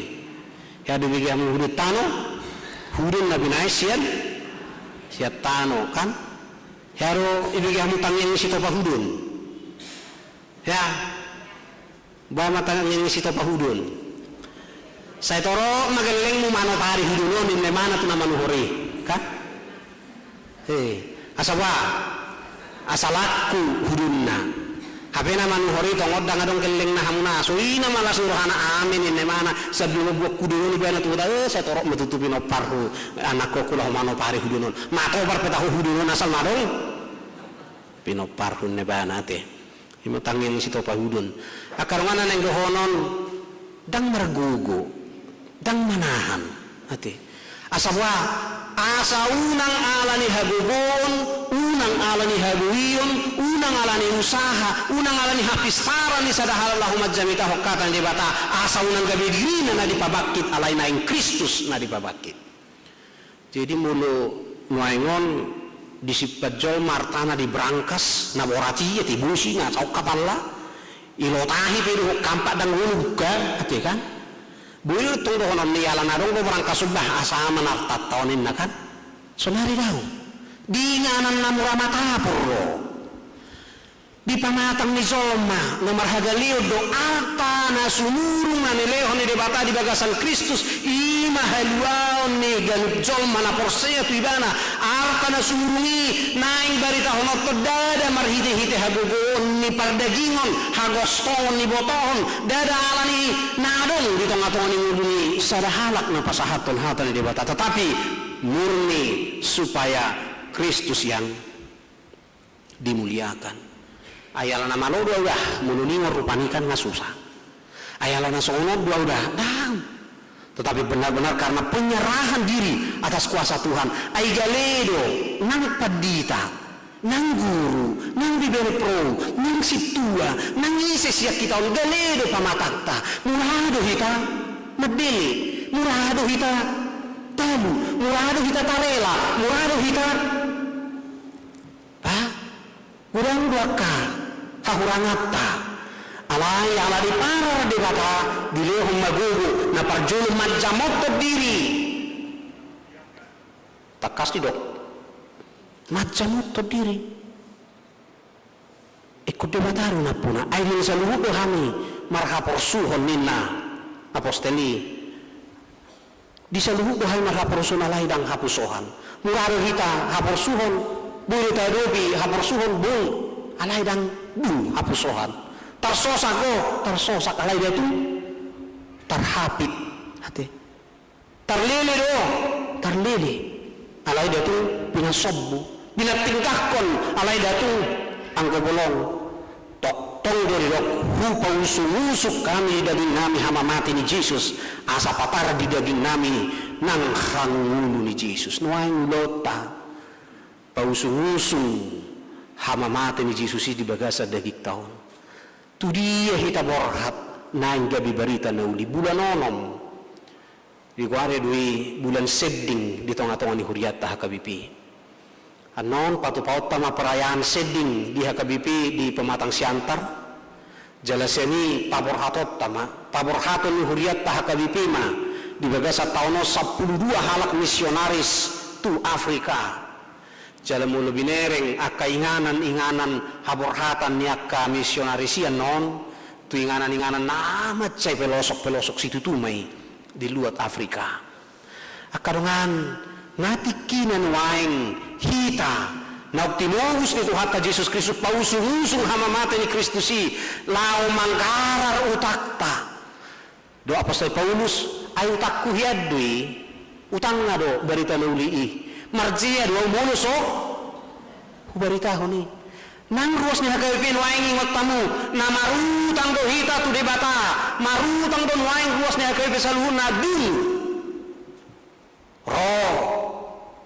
Hea do ibege hamu hudon tano? Hudon na binaen sian, sian tano, kan? Hea do ibege hamu tangiang ni sitopa hudon? Hea? Ba ma tangiang ni sitopa hudon. Sai torop ma gellengmu manopari hudon on, ninna imana tu na manuhor i, kan? Eh, asa ba, asa laku hudonna. Hape na manuhor i tong on ndang adong gellengna hamuna, so i na malas ni rohana, ame ninna imana, sai dung buak hudon on ibana tu huta, eh, sai torop ma tutu pinomparhu, anakkonku laho manopari hudon on. Matopar pe taho hudon on asal ma adong pinomparhu ninna ibana, ate. Ima tangiang ni sitopa hudon. Angka dongan, na naeng dohonon, ndang margogo, ndang manahan, ate. Asa boha, asa unang ala ni hagogoon, unang ala ni haboion, unang ala ni usaha, unang ala ni hapistaran ni sada halak laho manjamitahon hata ni Debata, asa unang gabe dirina na dipabangkit, alai naeng Kristus na dipabangkit. Jadi molo nuaeng on disimpan jolma artana di brangkas, na borat i, ate, bosi, na saongkap alla, ilotahi pe dohot kampak, ndang olo buka, ate, kan? Boi do tong dohonon ni ala na adong do brangkas on, bah, asa aman artanta on, ninna, kan? Sonari daong. Di inganan na mura matapor do. Di pamatang ni jolma na marhagaleon do arta na sumurung na nilehon ni Debata di bagasan Kristus, i ma haluaon ni ganup jolma na porsea tu ibana. Arta na sumurung i naeng baritahononta ndada marhitehite hagogoon ni pardagingon, hagostongon ni botohon, ndada ala ni na adong di tongatonga ni ngolu ni sada halak na pasahathon hata ni Debata, tetapi murni supaya Kristus yang dimuliakan. Ai ala na malo do au, bah, molo ningon rupani kan nga susa. Ai ala na songon on do au, bah, ndang. Tetapi benar-benar karena penyerahan diri atas kuasa Tuhan. Ai gale do, nang pandita, nang guru, nang bibelvrouw, nang sintua, nang ise sian hita on, gale do pamatangta. Mura do hita mandele, mura do hita talu, mura do hita tarela, mura do hita Bah, godang do angka hahuranganta. Alai ala diparar Debata, dilehon ma gogo, na parjolo manjamothon diri. Tangkas didok, manjamothon diri. Ingkon Debata do nampuna, ai di na saluhut do hami marhaporsuhon, ninna apostel i. Di saluhut do hami marhaporsuhon alai ndang hapusohan. Mura do hita haporsuhon, boi do taadopi haporsuhon, boi, alai ndang dung hapusohan. Tarsosak do, tarsosak alai ndang tung tarhapit, ate. Tarlele do, tarlele alai ndang tung pinasombu. Pinantinggangkon alai ndang tung anggo bolong. Tongtong do didok, hupausungusung hami di dagingnami hamamate ni Jesus, asa patar di dagingnami nang hangolu ni Jesus. Nuaeng ulaonta pausungusung hamamate ni Jesus i di bagasan dagingta on. Tu dia hita borhat naeng gabe barita na uli? Bulan onom. Digoari do i bulan sending di tongatonga ni hurianta H K B P. Annon patupaonta ma perayaan sending di H K B P di Pematang Siantar. Jala sian i paborhatonta ma, paborhaton ni hurianta H K B P ma di bagasan taon on sampulu dua halak misionaris tu Afrika. Jala molo binereng angka inganan-inganan haborhatan ni angka misionaris i annon, tu inganan-inganan na mansai pelosok-pelosok situtu ma i di luat Afrika. Angka dongan, nga tingkina nuaeng hita naung tinobus ni Tuhanta Jesus Kristus, pausungusung hamamate ni Kristus i, laho manggarar utangta. Dok apostel Paulus, ai utangku hian do i, utangna do barita na uli i. Marjea do au molo so hubaritahon i. Nang ruas ni H K B P nuaeng, ingot hamu, na marutang do hita tu Debata, marutang do nuaeng ruas ni H K B P saluhutna dung ro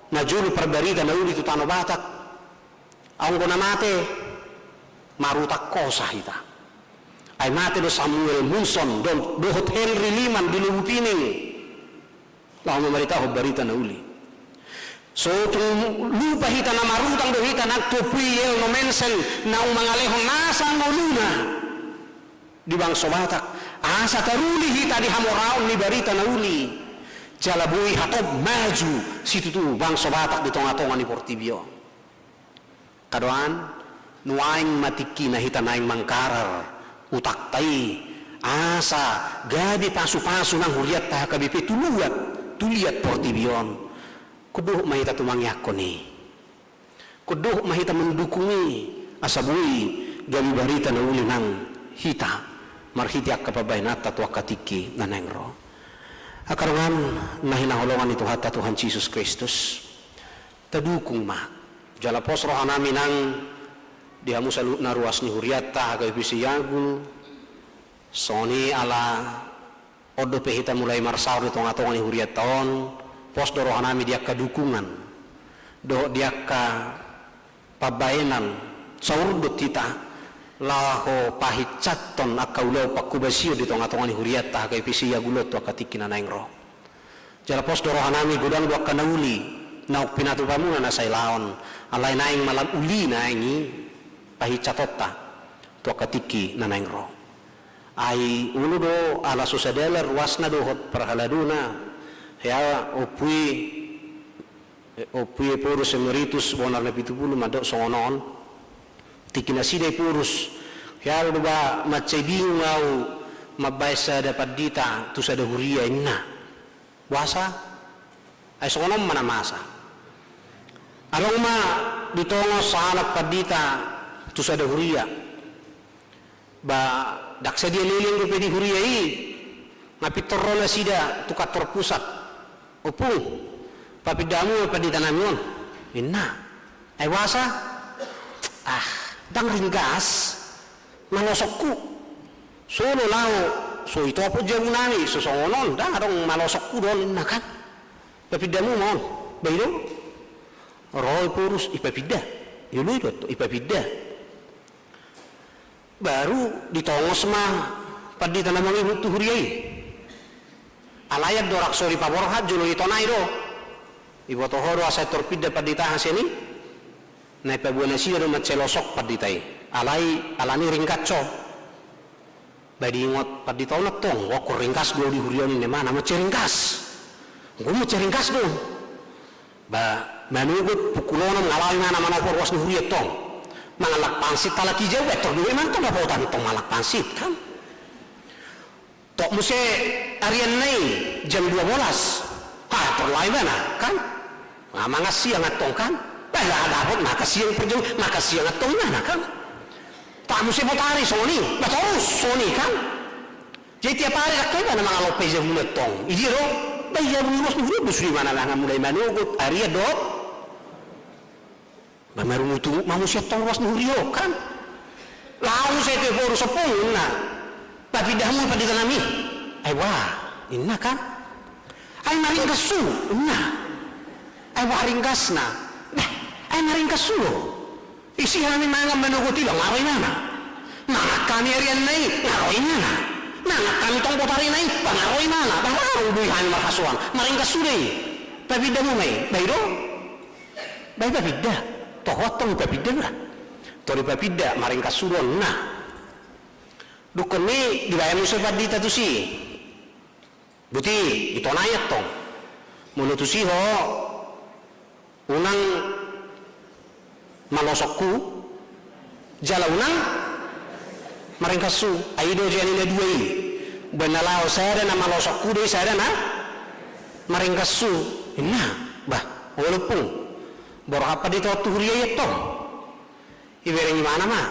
na jolo parbarita na uli tu Tano Batak. Anggo na mate, marutang hosa hita. Ai mate do Samuel Monson, do-, dohot Henry Lehman di Lubupining. Laho mamaritahon barita na uli. So tung lupa hita na marutang do hita nang tu Ompu i Yel Nommensen naung mangalehon nasa ngoluna di bangso Batak. Asa taruli hita di hamoraon ni barita na uli. Jala boi hatop maju situtu bangso Batak di tonga-tonga ni portibi on. Kadoan, nuaeng ma tingkina hita naeng mangkarar utangta i, asa gabe pasu-pasu nang hurianta H K B P tu luat, tu liat portibi on. Ingkon dohot ma hita tu mangiangkon i. Ingkon dohot ma hita mandukung i, asa boi gabe barita na uli nang hita marhite angka pambahenanta tu angka tingki na naeng ro. Angka dongan na hinaholongan ni Tuhanta Tuhan Jesus Kristus. Tadukung ma. Jala pos rohanami nang di hamu saluhutna ruas ni hurianta H K B P C Jagul. Songon i ala on dope hita mulai marsaor di tonga-tonga ni hurianta on, pos do rohanami di angka dukungan dohot di angka pambahenan, saur do hita laho pahinsathon angka ulaon pangkobasion di tonga-tonga ni hurianta H K B P C Jagul on tu angka tingki na naeng ro. Jala pos do rohanami godang do angka na uli naung pinatupamuna na sai laon, alai naeng malam uli naeng i pahinsathonon tu angka tingki na naeng ro. Ai olo do ala so sadalan ruasna dohot parhaladona, hea Ompu i, Ompu i Ephorus Emeritus Bonar Napitupulu mandok songon on. Tingki nasida Ephorus, hea olo do ba mansai bingung au mambahen sada pandita tu sada huria, inna. Boasa? Ai songon on ma na masa. Adong ma ditongos sahalak pandita tu sada huria. Ba ndang sadia leleng dope di huria i, nga pintor ro nasida tu kantor pusat. Ompung, papinda hamu ma pandita nami on, inna. Ai boasa? Ah, ndang ringgas. Malosokku. Solo laho, so itopot jabu nami, so songon on, ndang adong malosokku do on, inna kan. Papinda hamu ma on, ba i do. Ro Ephorus, ipapinda. Ioloi do, ipapinda. Baru ditongos ma pandita na mangihut tu huria i. Alai andorang so dipaborhat jolo ditonai do. Iboto ho do asa pintor pinda pandita aha sian i. Na ipaboa nasida do mansai losok pandita i. Alai alani ringgas ho. Ba diingot pandita on antong, ingkon ringgas do au di huria on, inna imana, mansai ringgas. Ingkon mansai ringgas do. Ba manogot pukul onom nga laho imana manopo ruas ni huria antong. Mangallang pansit halak i, jabu, pintor do imana antong dapotan antong mangallang pansit kan. Tok muse arianna i jam dua belas. Ha, pintor laho imana kan. Nga mangan siang antong kan. Ba nga dapot makan siang, pintor makan siang antong imana kan. Tok muse botari songon i, ba torus songon i kan. Jadi tiap ari angka i ba na mangalompa i jabuna antong. Idia do, ba i jabu ni ruas ni huria do sude imana, laho mulai manogot arian dohot. Ba marungut-ungut ma muse antong ruas ni huria on kan. Laho muse tu Ephorus, ompung, inna. Papinda hamu ma pandita nami. Ai boa, inna kan. Ai maringgas ho, inna. Ai boa ringgasna. Bah, ai maringgas ho do. Ise hami mangan manogot i ba nga ro imana. Mangan hami arianna i nga ro imana. Mangan hami tong botarina i ba nga ro imana. Ba nga ro do i hami marhasoan. Maringgas sude i. Papinda hamu ma i. Ba i do. Ba i papinda. Toho antong ipapinda ba. Tor ipapinda maringgas sude on, inna. Dungkon i dibaen muse pandita tusi. Boti, ditonai antong. Molo tusi ho, unang malosokku, jala unang maringgas ho. Ai i do jadi na dua i. Umbaen na laho sada na malosokku do i, sada na maringgas ho. Inna, bah, olo ompung. Borhat pandita on tu huria i antong. Ibereng imana ma.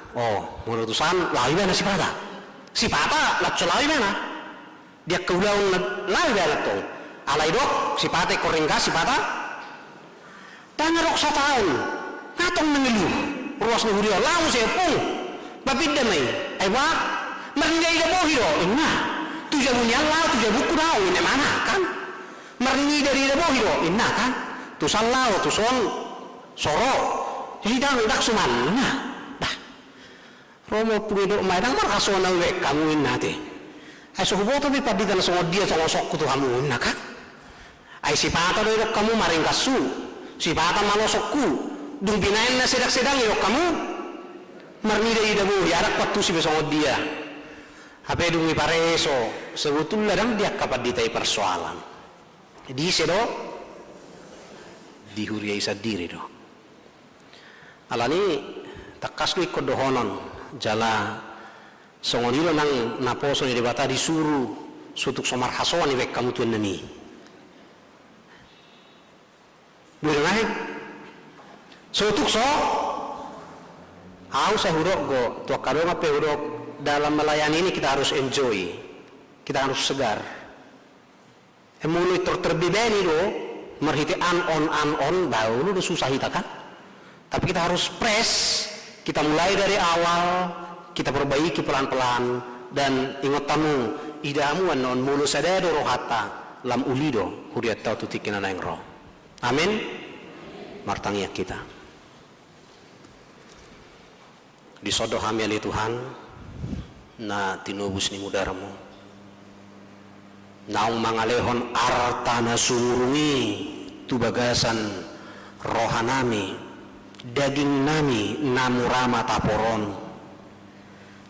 O, molo tusan, laho ibana sipata. Sipata, laos so laho ibana. Di angka ulaon na laho ibana antong. Alai didok sipata ingkon ringgas, sipata. Ndang adong sataon. Nga tong mangilu. Ruas ni huria, laho muse, ompung. Papinda ma i. Ai boa. Marnida-ida bohi do, inna. Tu jabu ni an laho, tu jabungku do au, inna imana kan. Marnida-ida bohi do, inna kan. Tusan laho, tuson. So ro, Jadi ndang, ndang suman, nah. Dah. Ro ma ompung i dok ma, ndang marhasoan au dibaen hamu, ninna ate. Ai so huboto be pandita na songon dia songon songon tu hamu, ninna kan. Ai sipata do didok hamu maringkashu, sipata malosokhu, dung binaen na sedang-sedang didok hamu marnida-ida bohi, ndang huantusi be songon dia. Hape dung dipareso, sebetulna ndang di angka pandita i persoalan. Di ise do? Di huria i sandiri do. Alani tangkas do ingkon dohonon, jala songon i do nang naposo ni Debata disuru, so tung so marhasoan dibaen hamu tu annon i. Boi do naeng. So tung so. Au sai hudok do, tu angka dongan pe hudok, dalam melayani ini kita harus enjoy. Kita harus segar. Molo tor terbebani do, marhite an on, an on, bah olo do susah hita kan. Tapi kita harus fresh, kita mulai dari awal, kita perbaiki pelan-pelan, dan ingot hamu, ida hamu annon molo sada do rohanta, lam uli do hurianta tu tingki na naeng ro. Amin. Martangiang hita. Dison do hami ale Tuhan, na tinobus ni mudarmu, naung mangalehon arta na sumurung i tu bagasan rohanami, dagingnami na mura ma tapor on.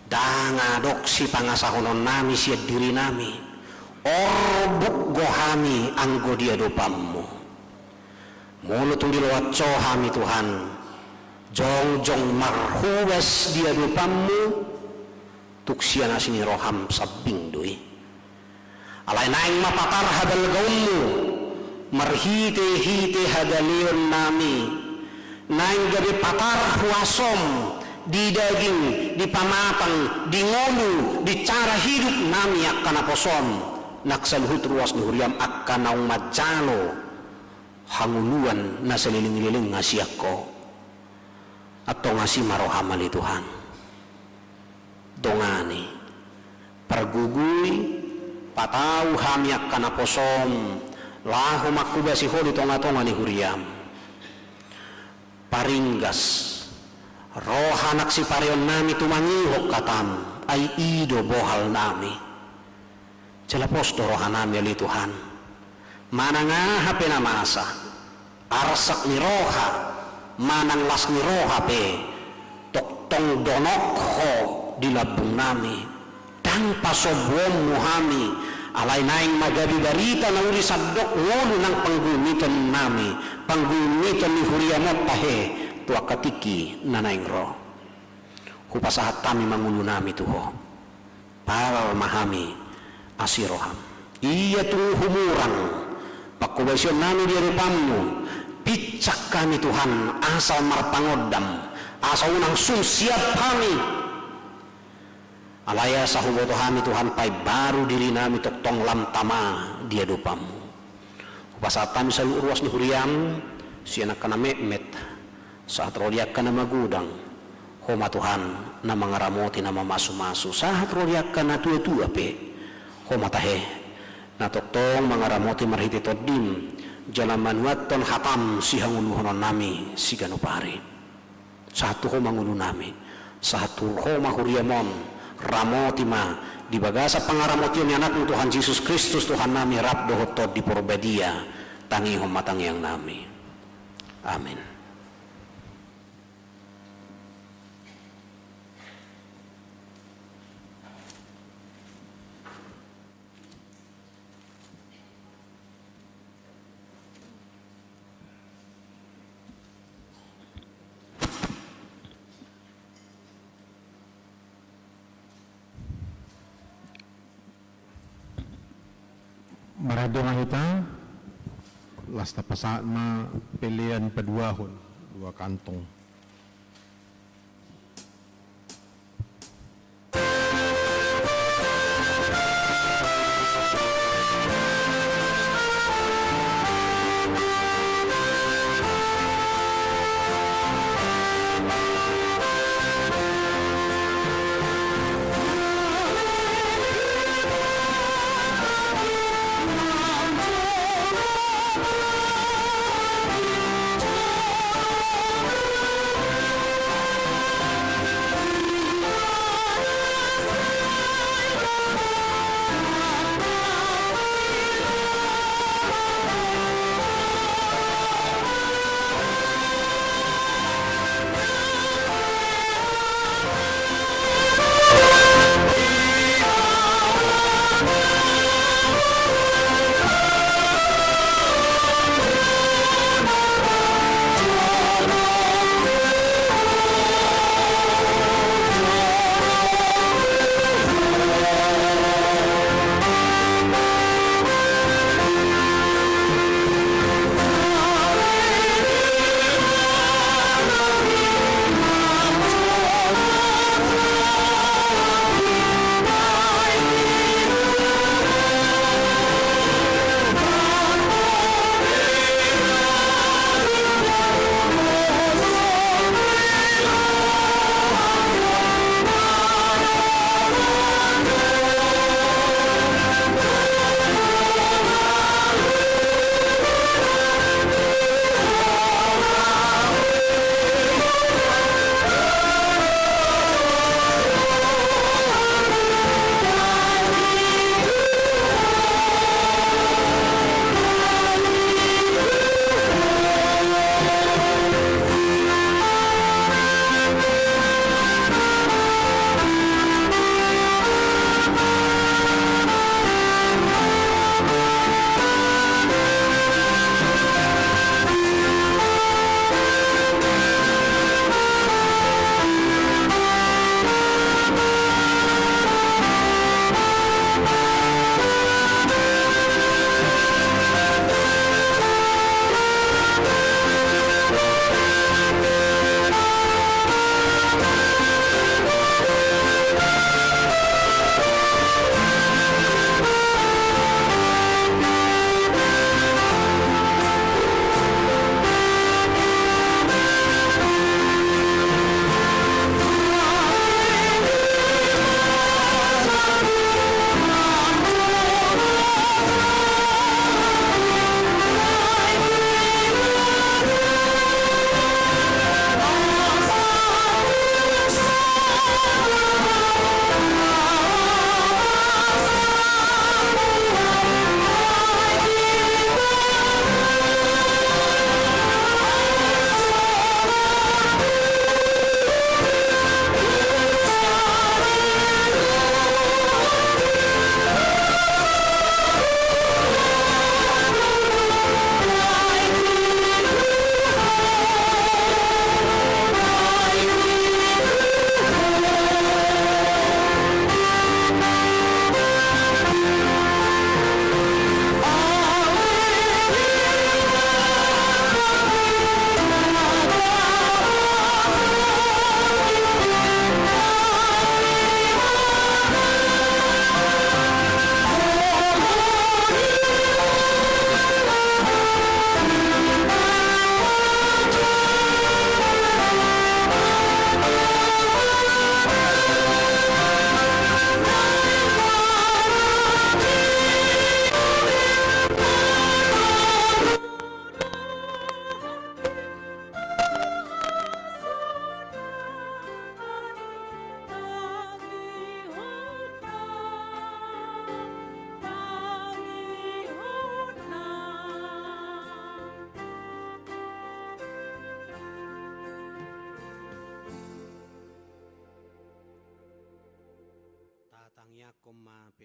Ndang adong sipangasahononnami sian dirinami, orbuk do hami anggo di adopanmu. Molo tung diloas ho hami Tuhan, jongjong marhobas di adopanmu, tung sian asi ni roham sambing do i. Alai naeng ma patar habalgaonmu, marhite-hite hagaleonnami, naeng gabe patar huasom, di daging, di pamatang, di ngolu, di cara hidupnami angka naposom, nang saluhut ruas ni huriam angka naung manjalo hangoluan na saleleng-leleng asi angka on. Antong asi ma roham ale Tuhan. Dongani, pargogoi, patau hami angka naposom, laho manghobasi ho di tonga-tonga ni huriam. Paringgas roha nang sipareonnami tumangihon hatam, ai i do bohalnami. Jala pos do rohanami ale Tuhan. Manang aha pe na masa, arsak ni roha, manang las ni roha pe, tongtong donok ho di lambungnami. Ndang pasombuonmu hami, alai naeng ma gabe barita na uli sandok ngolu nang panggumitonnami, panggumiton ni huriam on tahe, tu angka tingki na naeng ro. Hupasahat hami ma ngolunami tu ho. Patar ma hami asi roham. Ia tung humurang panghobasionnami di adopanmu, pinsang hami Tuhan, asa marpangondam, asa unang sun siap hami. Alai asa huboto hami Tuhan paimbaru dirinami tongtong lam tama di adopanmu. Hupasahat hami saluhut ruas ni huriam, sian angka na metmet, sahat ro di angka na magodang. Ho ma Tuhan, na mangaramoti na mamasumasu, sahat ro di angka na tuatua pe. Ho ma tahe, na tongtong mangaramoti marhite tondim, jala manuathon hatam sihangoluhononnami siganup ari. Sahat tu ho ma ngolunami, sahat tu ho ma huriam on, ramoti ma di bagasan pangaramotion ni Anakmu Tuhan Jesus Kristus Tuhannami rap dohot Tondi Porbadia, tangihon ma tangiangnami. Amin. Marhaha dongan hita, las tapasahat ma pelean paduahon dua kantong.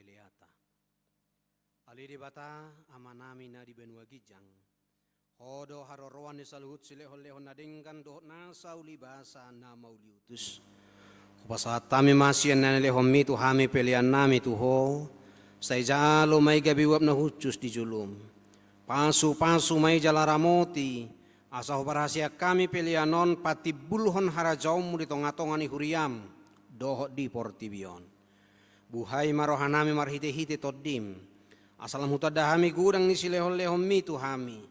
Mauliate. Ale Debata, Amanami na di banua ginjang, Ho do haroroan ni saluhut silehon-lehon na denggan dohot nasa ulibasa na mauliutus. Hupasahat hami ma sian na nilehonmi tu hami peleannami tu Ho, sai jalo ma i gabe uap na hushus di jolom. Pasu-pasu ma i jala ramoti, asa huparhaseang hami pelean on patimbulhon harajaonmu di tonga-tonga ni huriam dohot di portibi on. Buhai ma rohanami marhite-hite Tondim, asa lam hutanda hami godang ni silehon-lehonmi tu hami,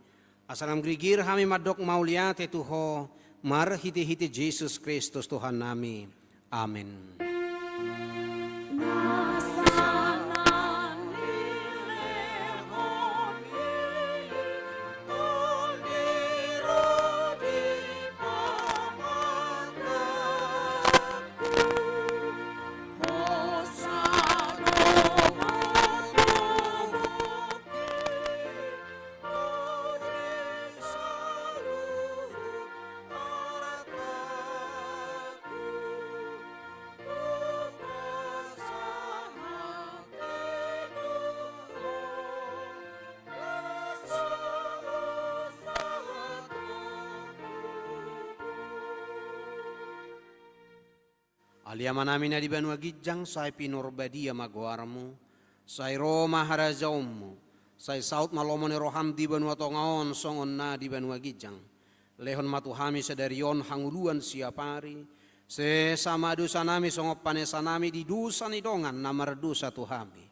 asa lam girgir hami mandok mauliate tu Ho marhite-hite Jesus Kristus Tuhannami. Amen. Ale Amanami na di banua ginjang, sai pinarbadia ma goarmu, sai ro ma harajaonmu, sai saut ma lomo ni roham di banua tonga on songon na di banua ginjang. Lehon ma tu hami sadari on hangoluan siapari, sesa ma dosanami songon panesanami di dosa ni dongan na mardosa tu hami.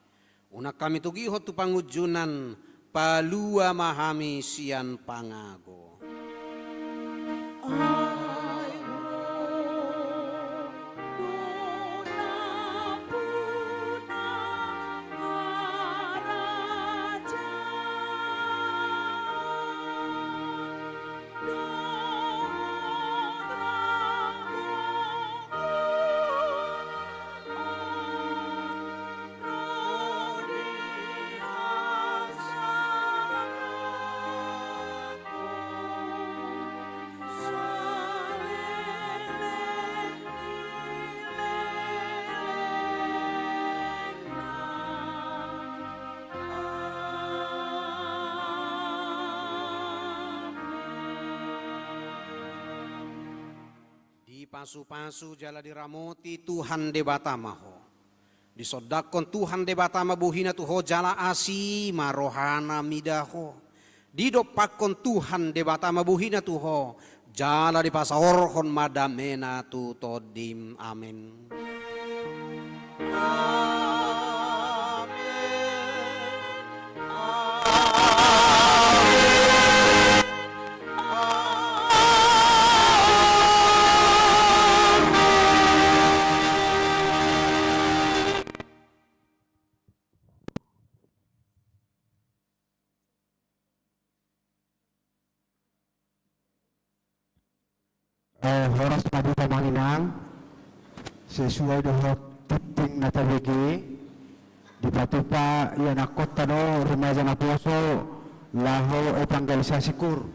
Unang hami togihon tu pangunjunan, palua ma hami sian pangago. Dipasu-pasu jala diramoti Tuhan Debata ma ho. Disondangkon Tuhan Debata ma bohina tu ho jala asi ma rohana mida ho. Didompakkon Tuhan Debata ma bohina tu ho jala dipasaorhon ma damena tu tondim. Amen. Eh, horas ma di hamu amang inang, sesuai dohot tingting na tabege, dipatupa ianakhonta do remaja naposo laho evangelisasi kur.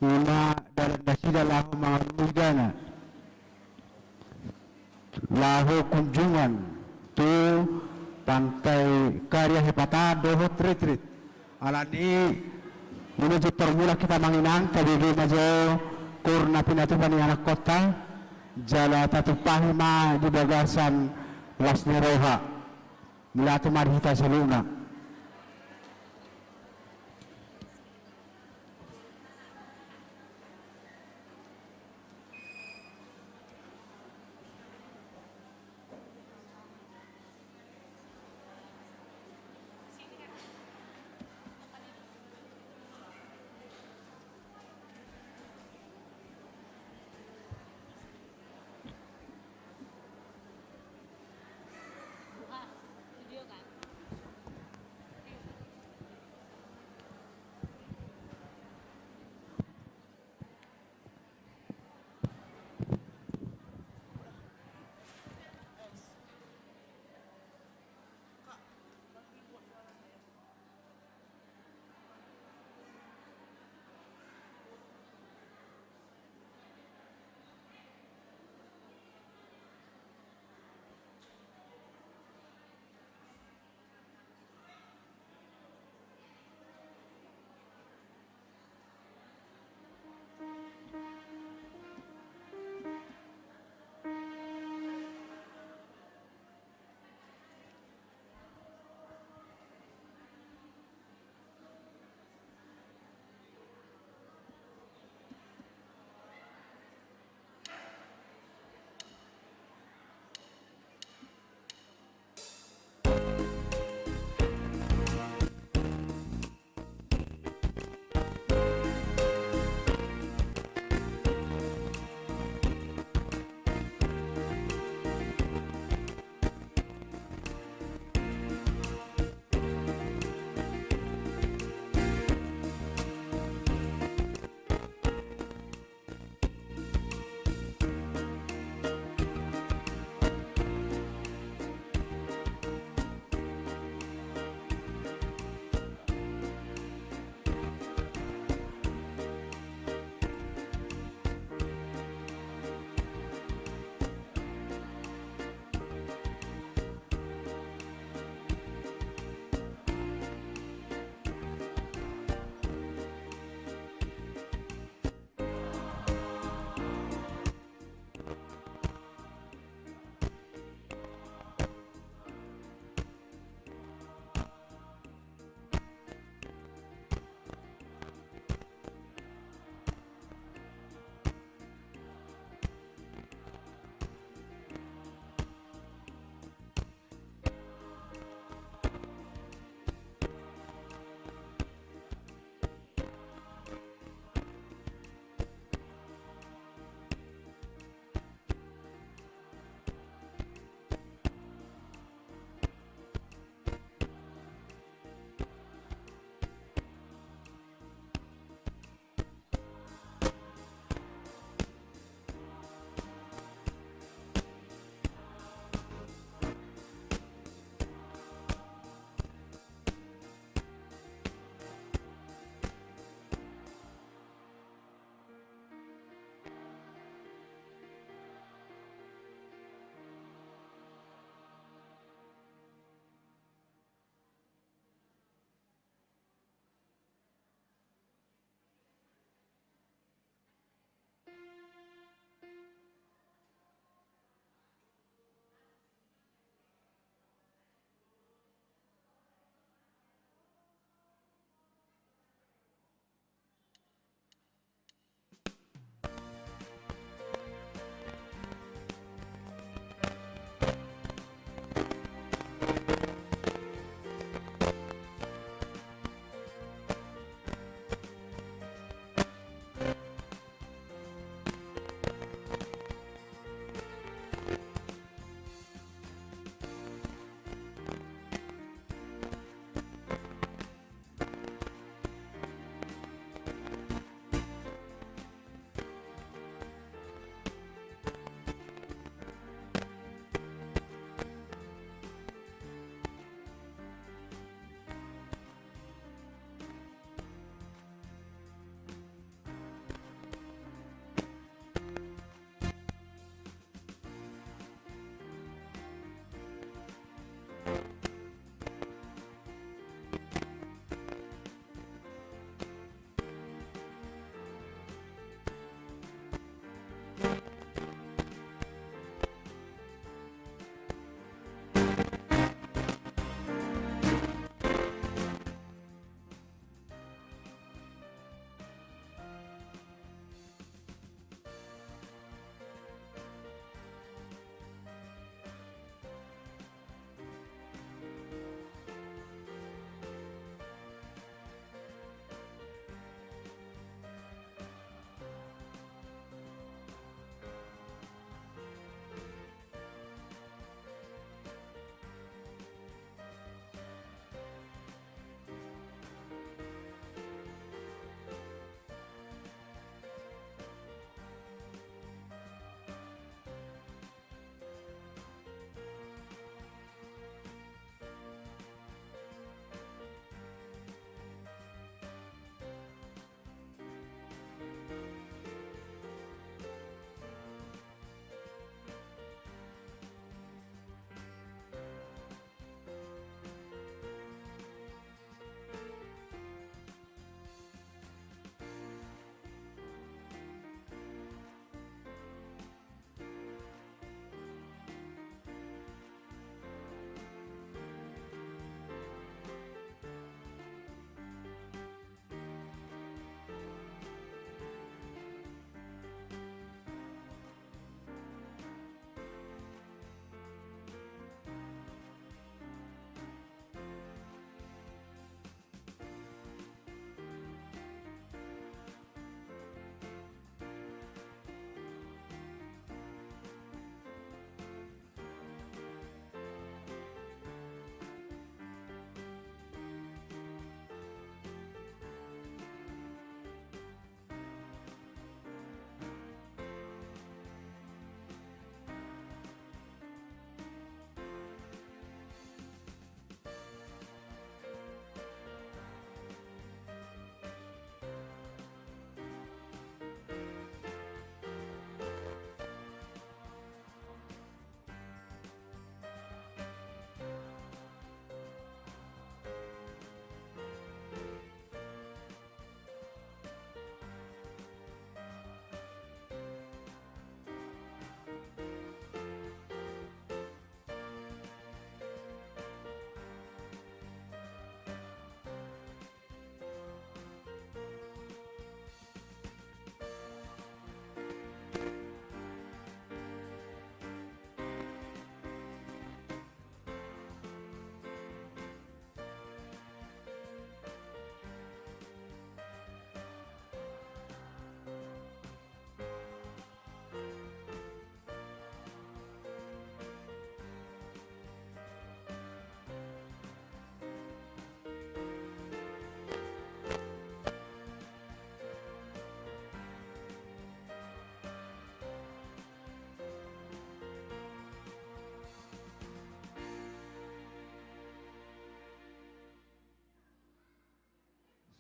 I ma dalan nasida laho mangalului dana. Laho kunjungan tu Pantai Karya Hepatan dohot retret. Alani i nunga jumpa muse hita amang inang, tabege ma jo kur na pinatupa ni anakhonta, jala tatumpahi ma di bagasan las ni roha. Mauliate ma di hita saluhutna.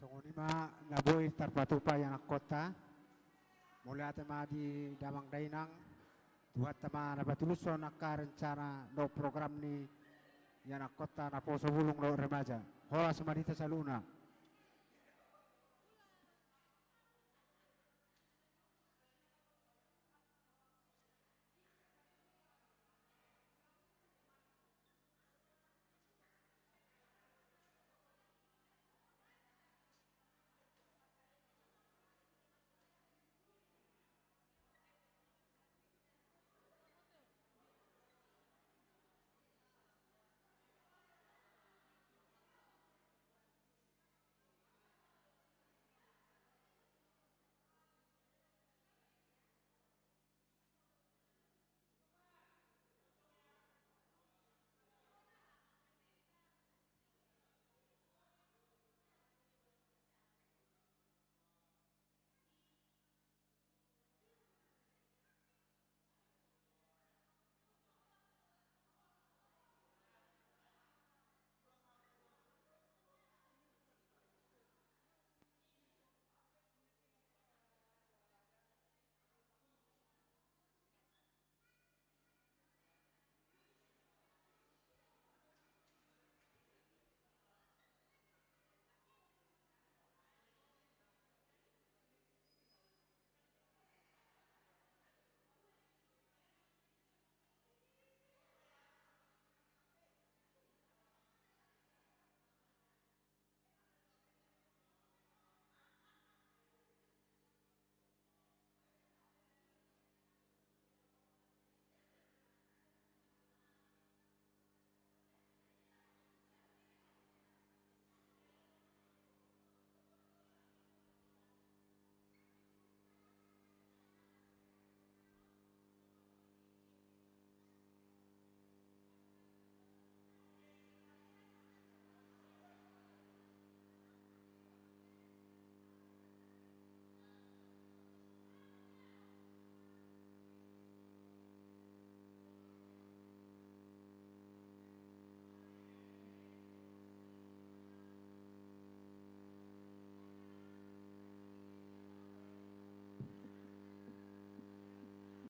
Songon i ma na boi tarpatupa ianakhonta. Mauliate ma di damang dainang. Tuhanta ma na patulushon angka rencana dohot program ni ianakhonta naposo bulung dohot remaja. Horas ma di hita saluhutna.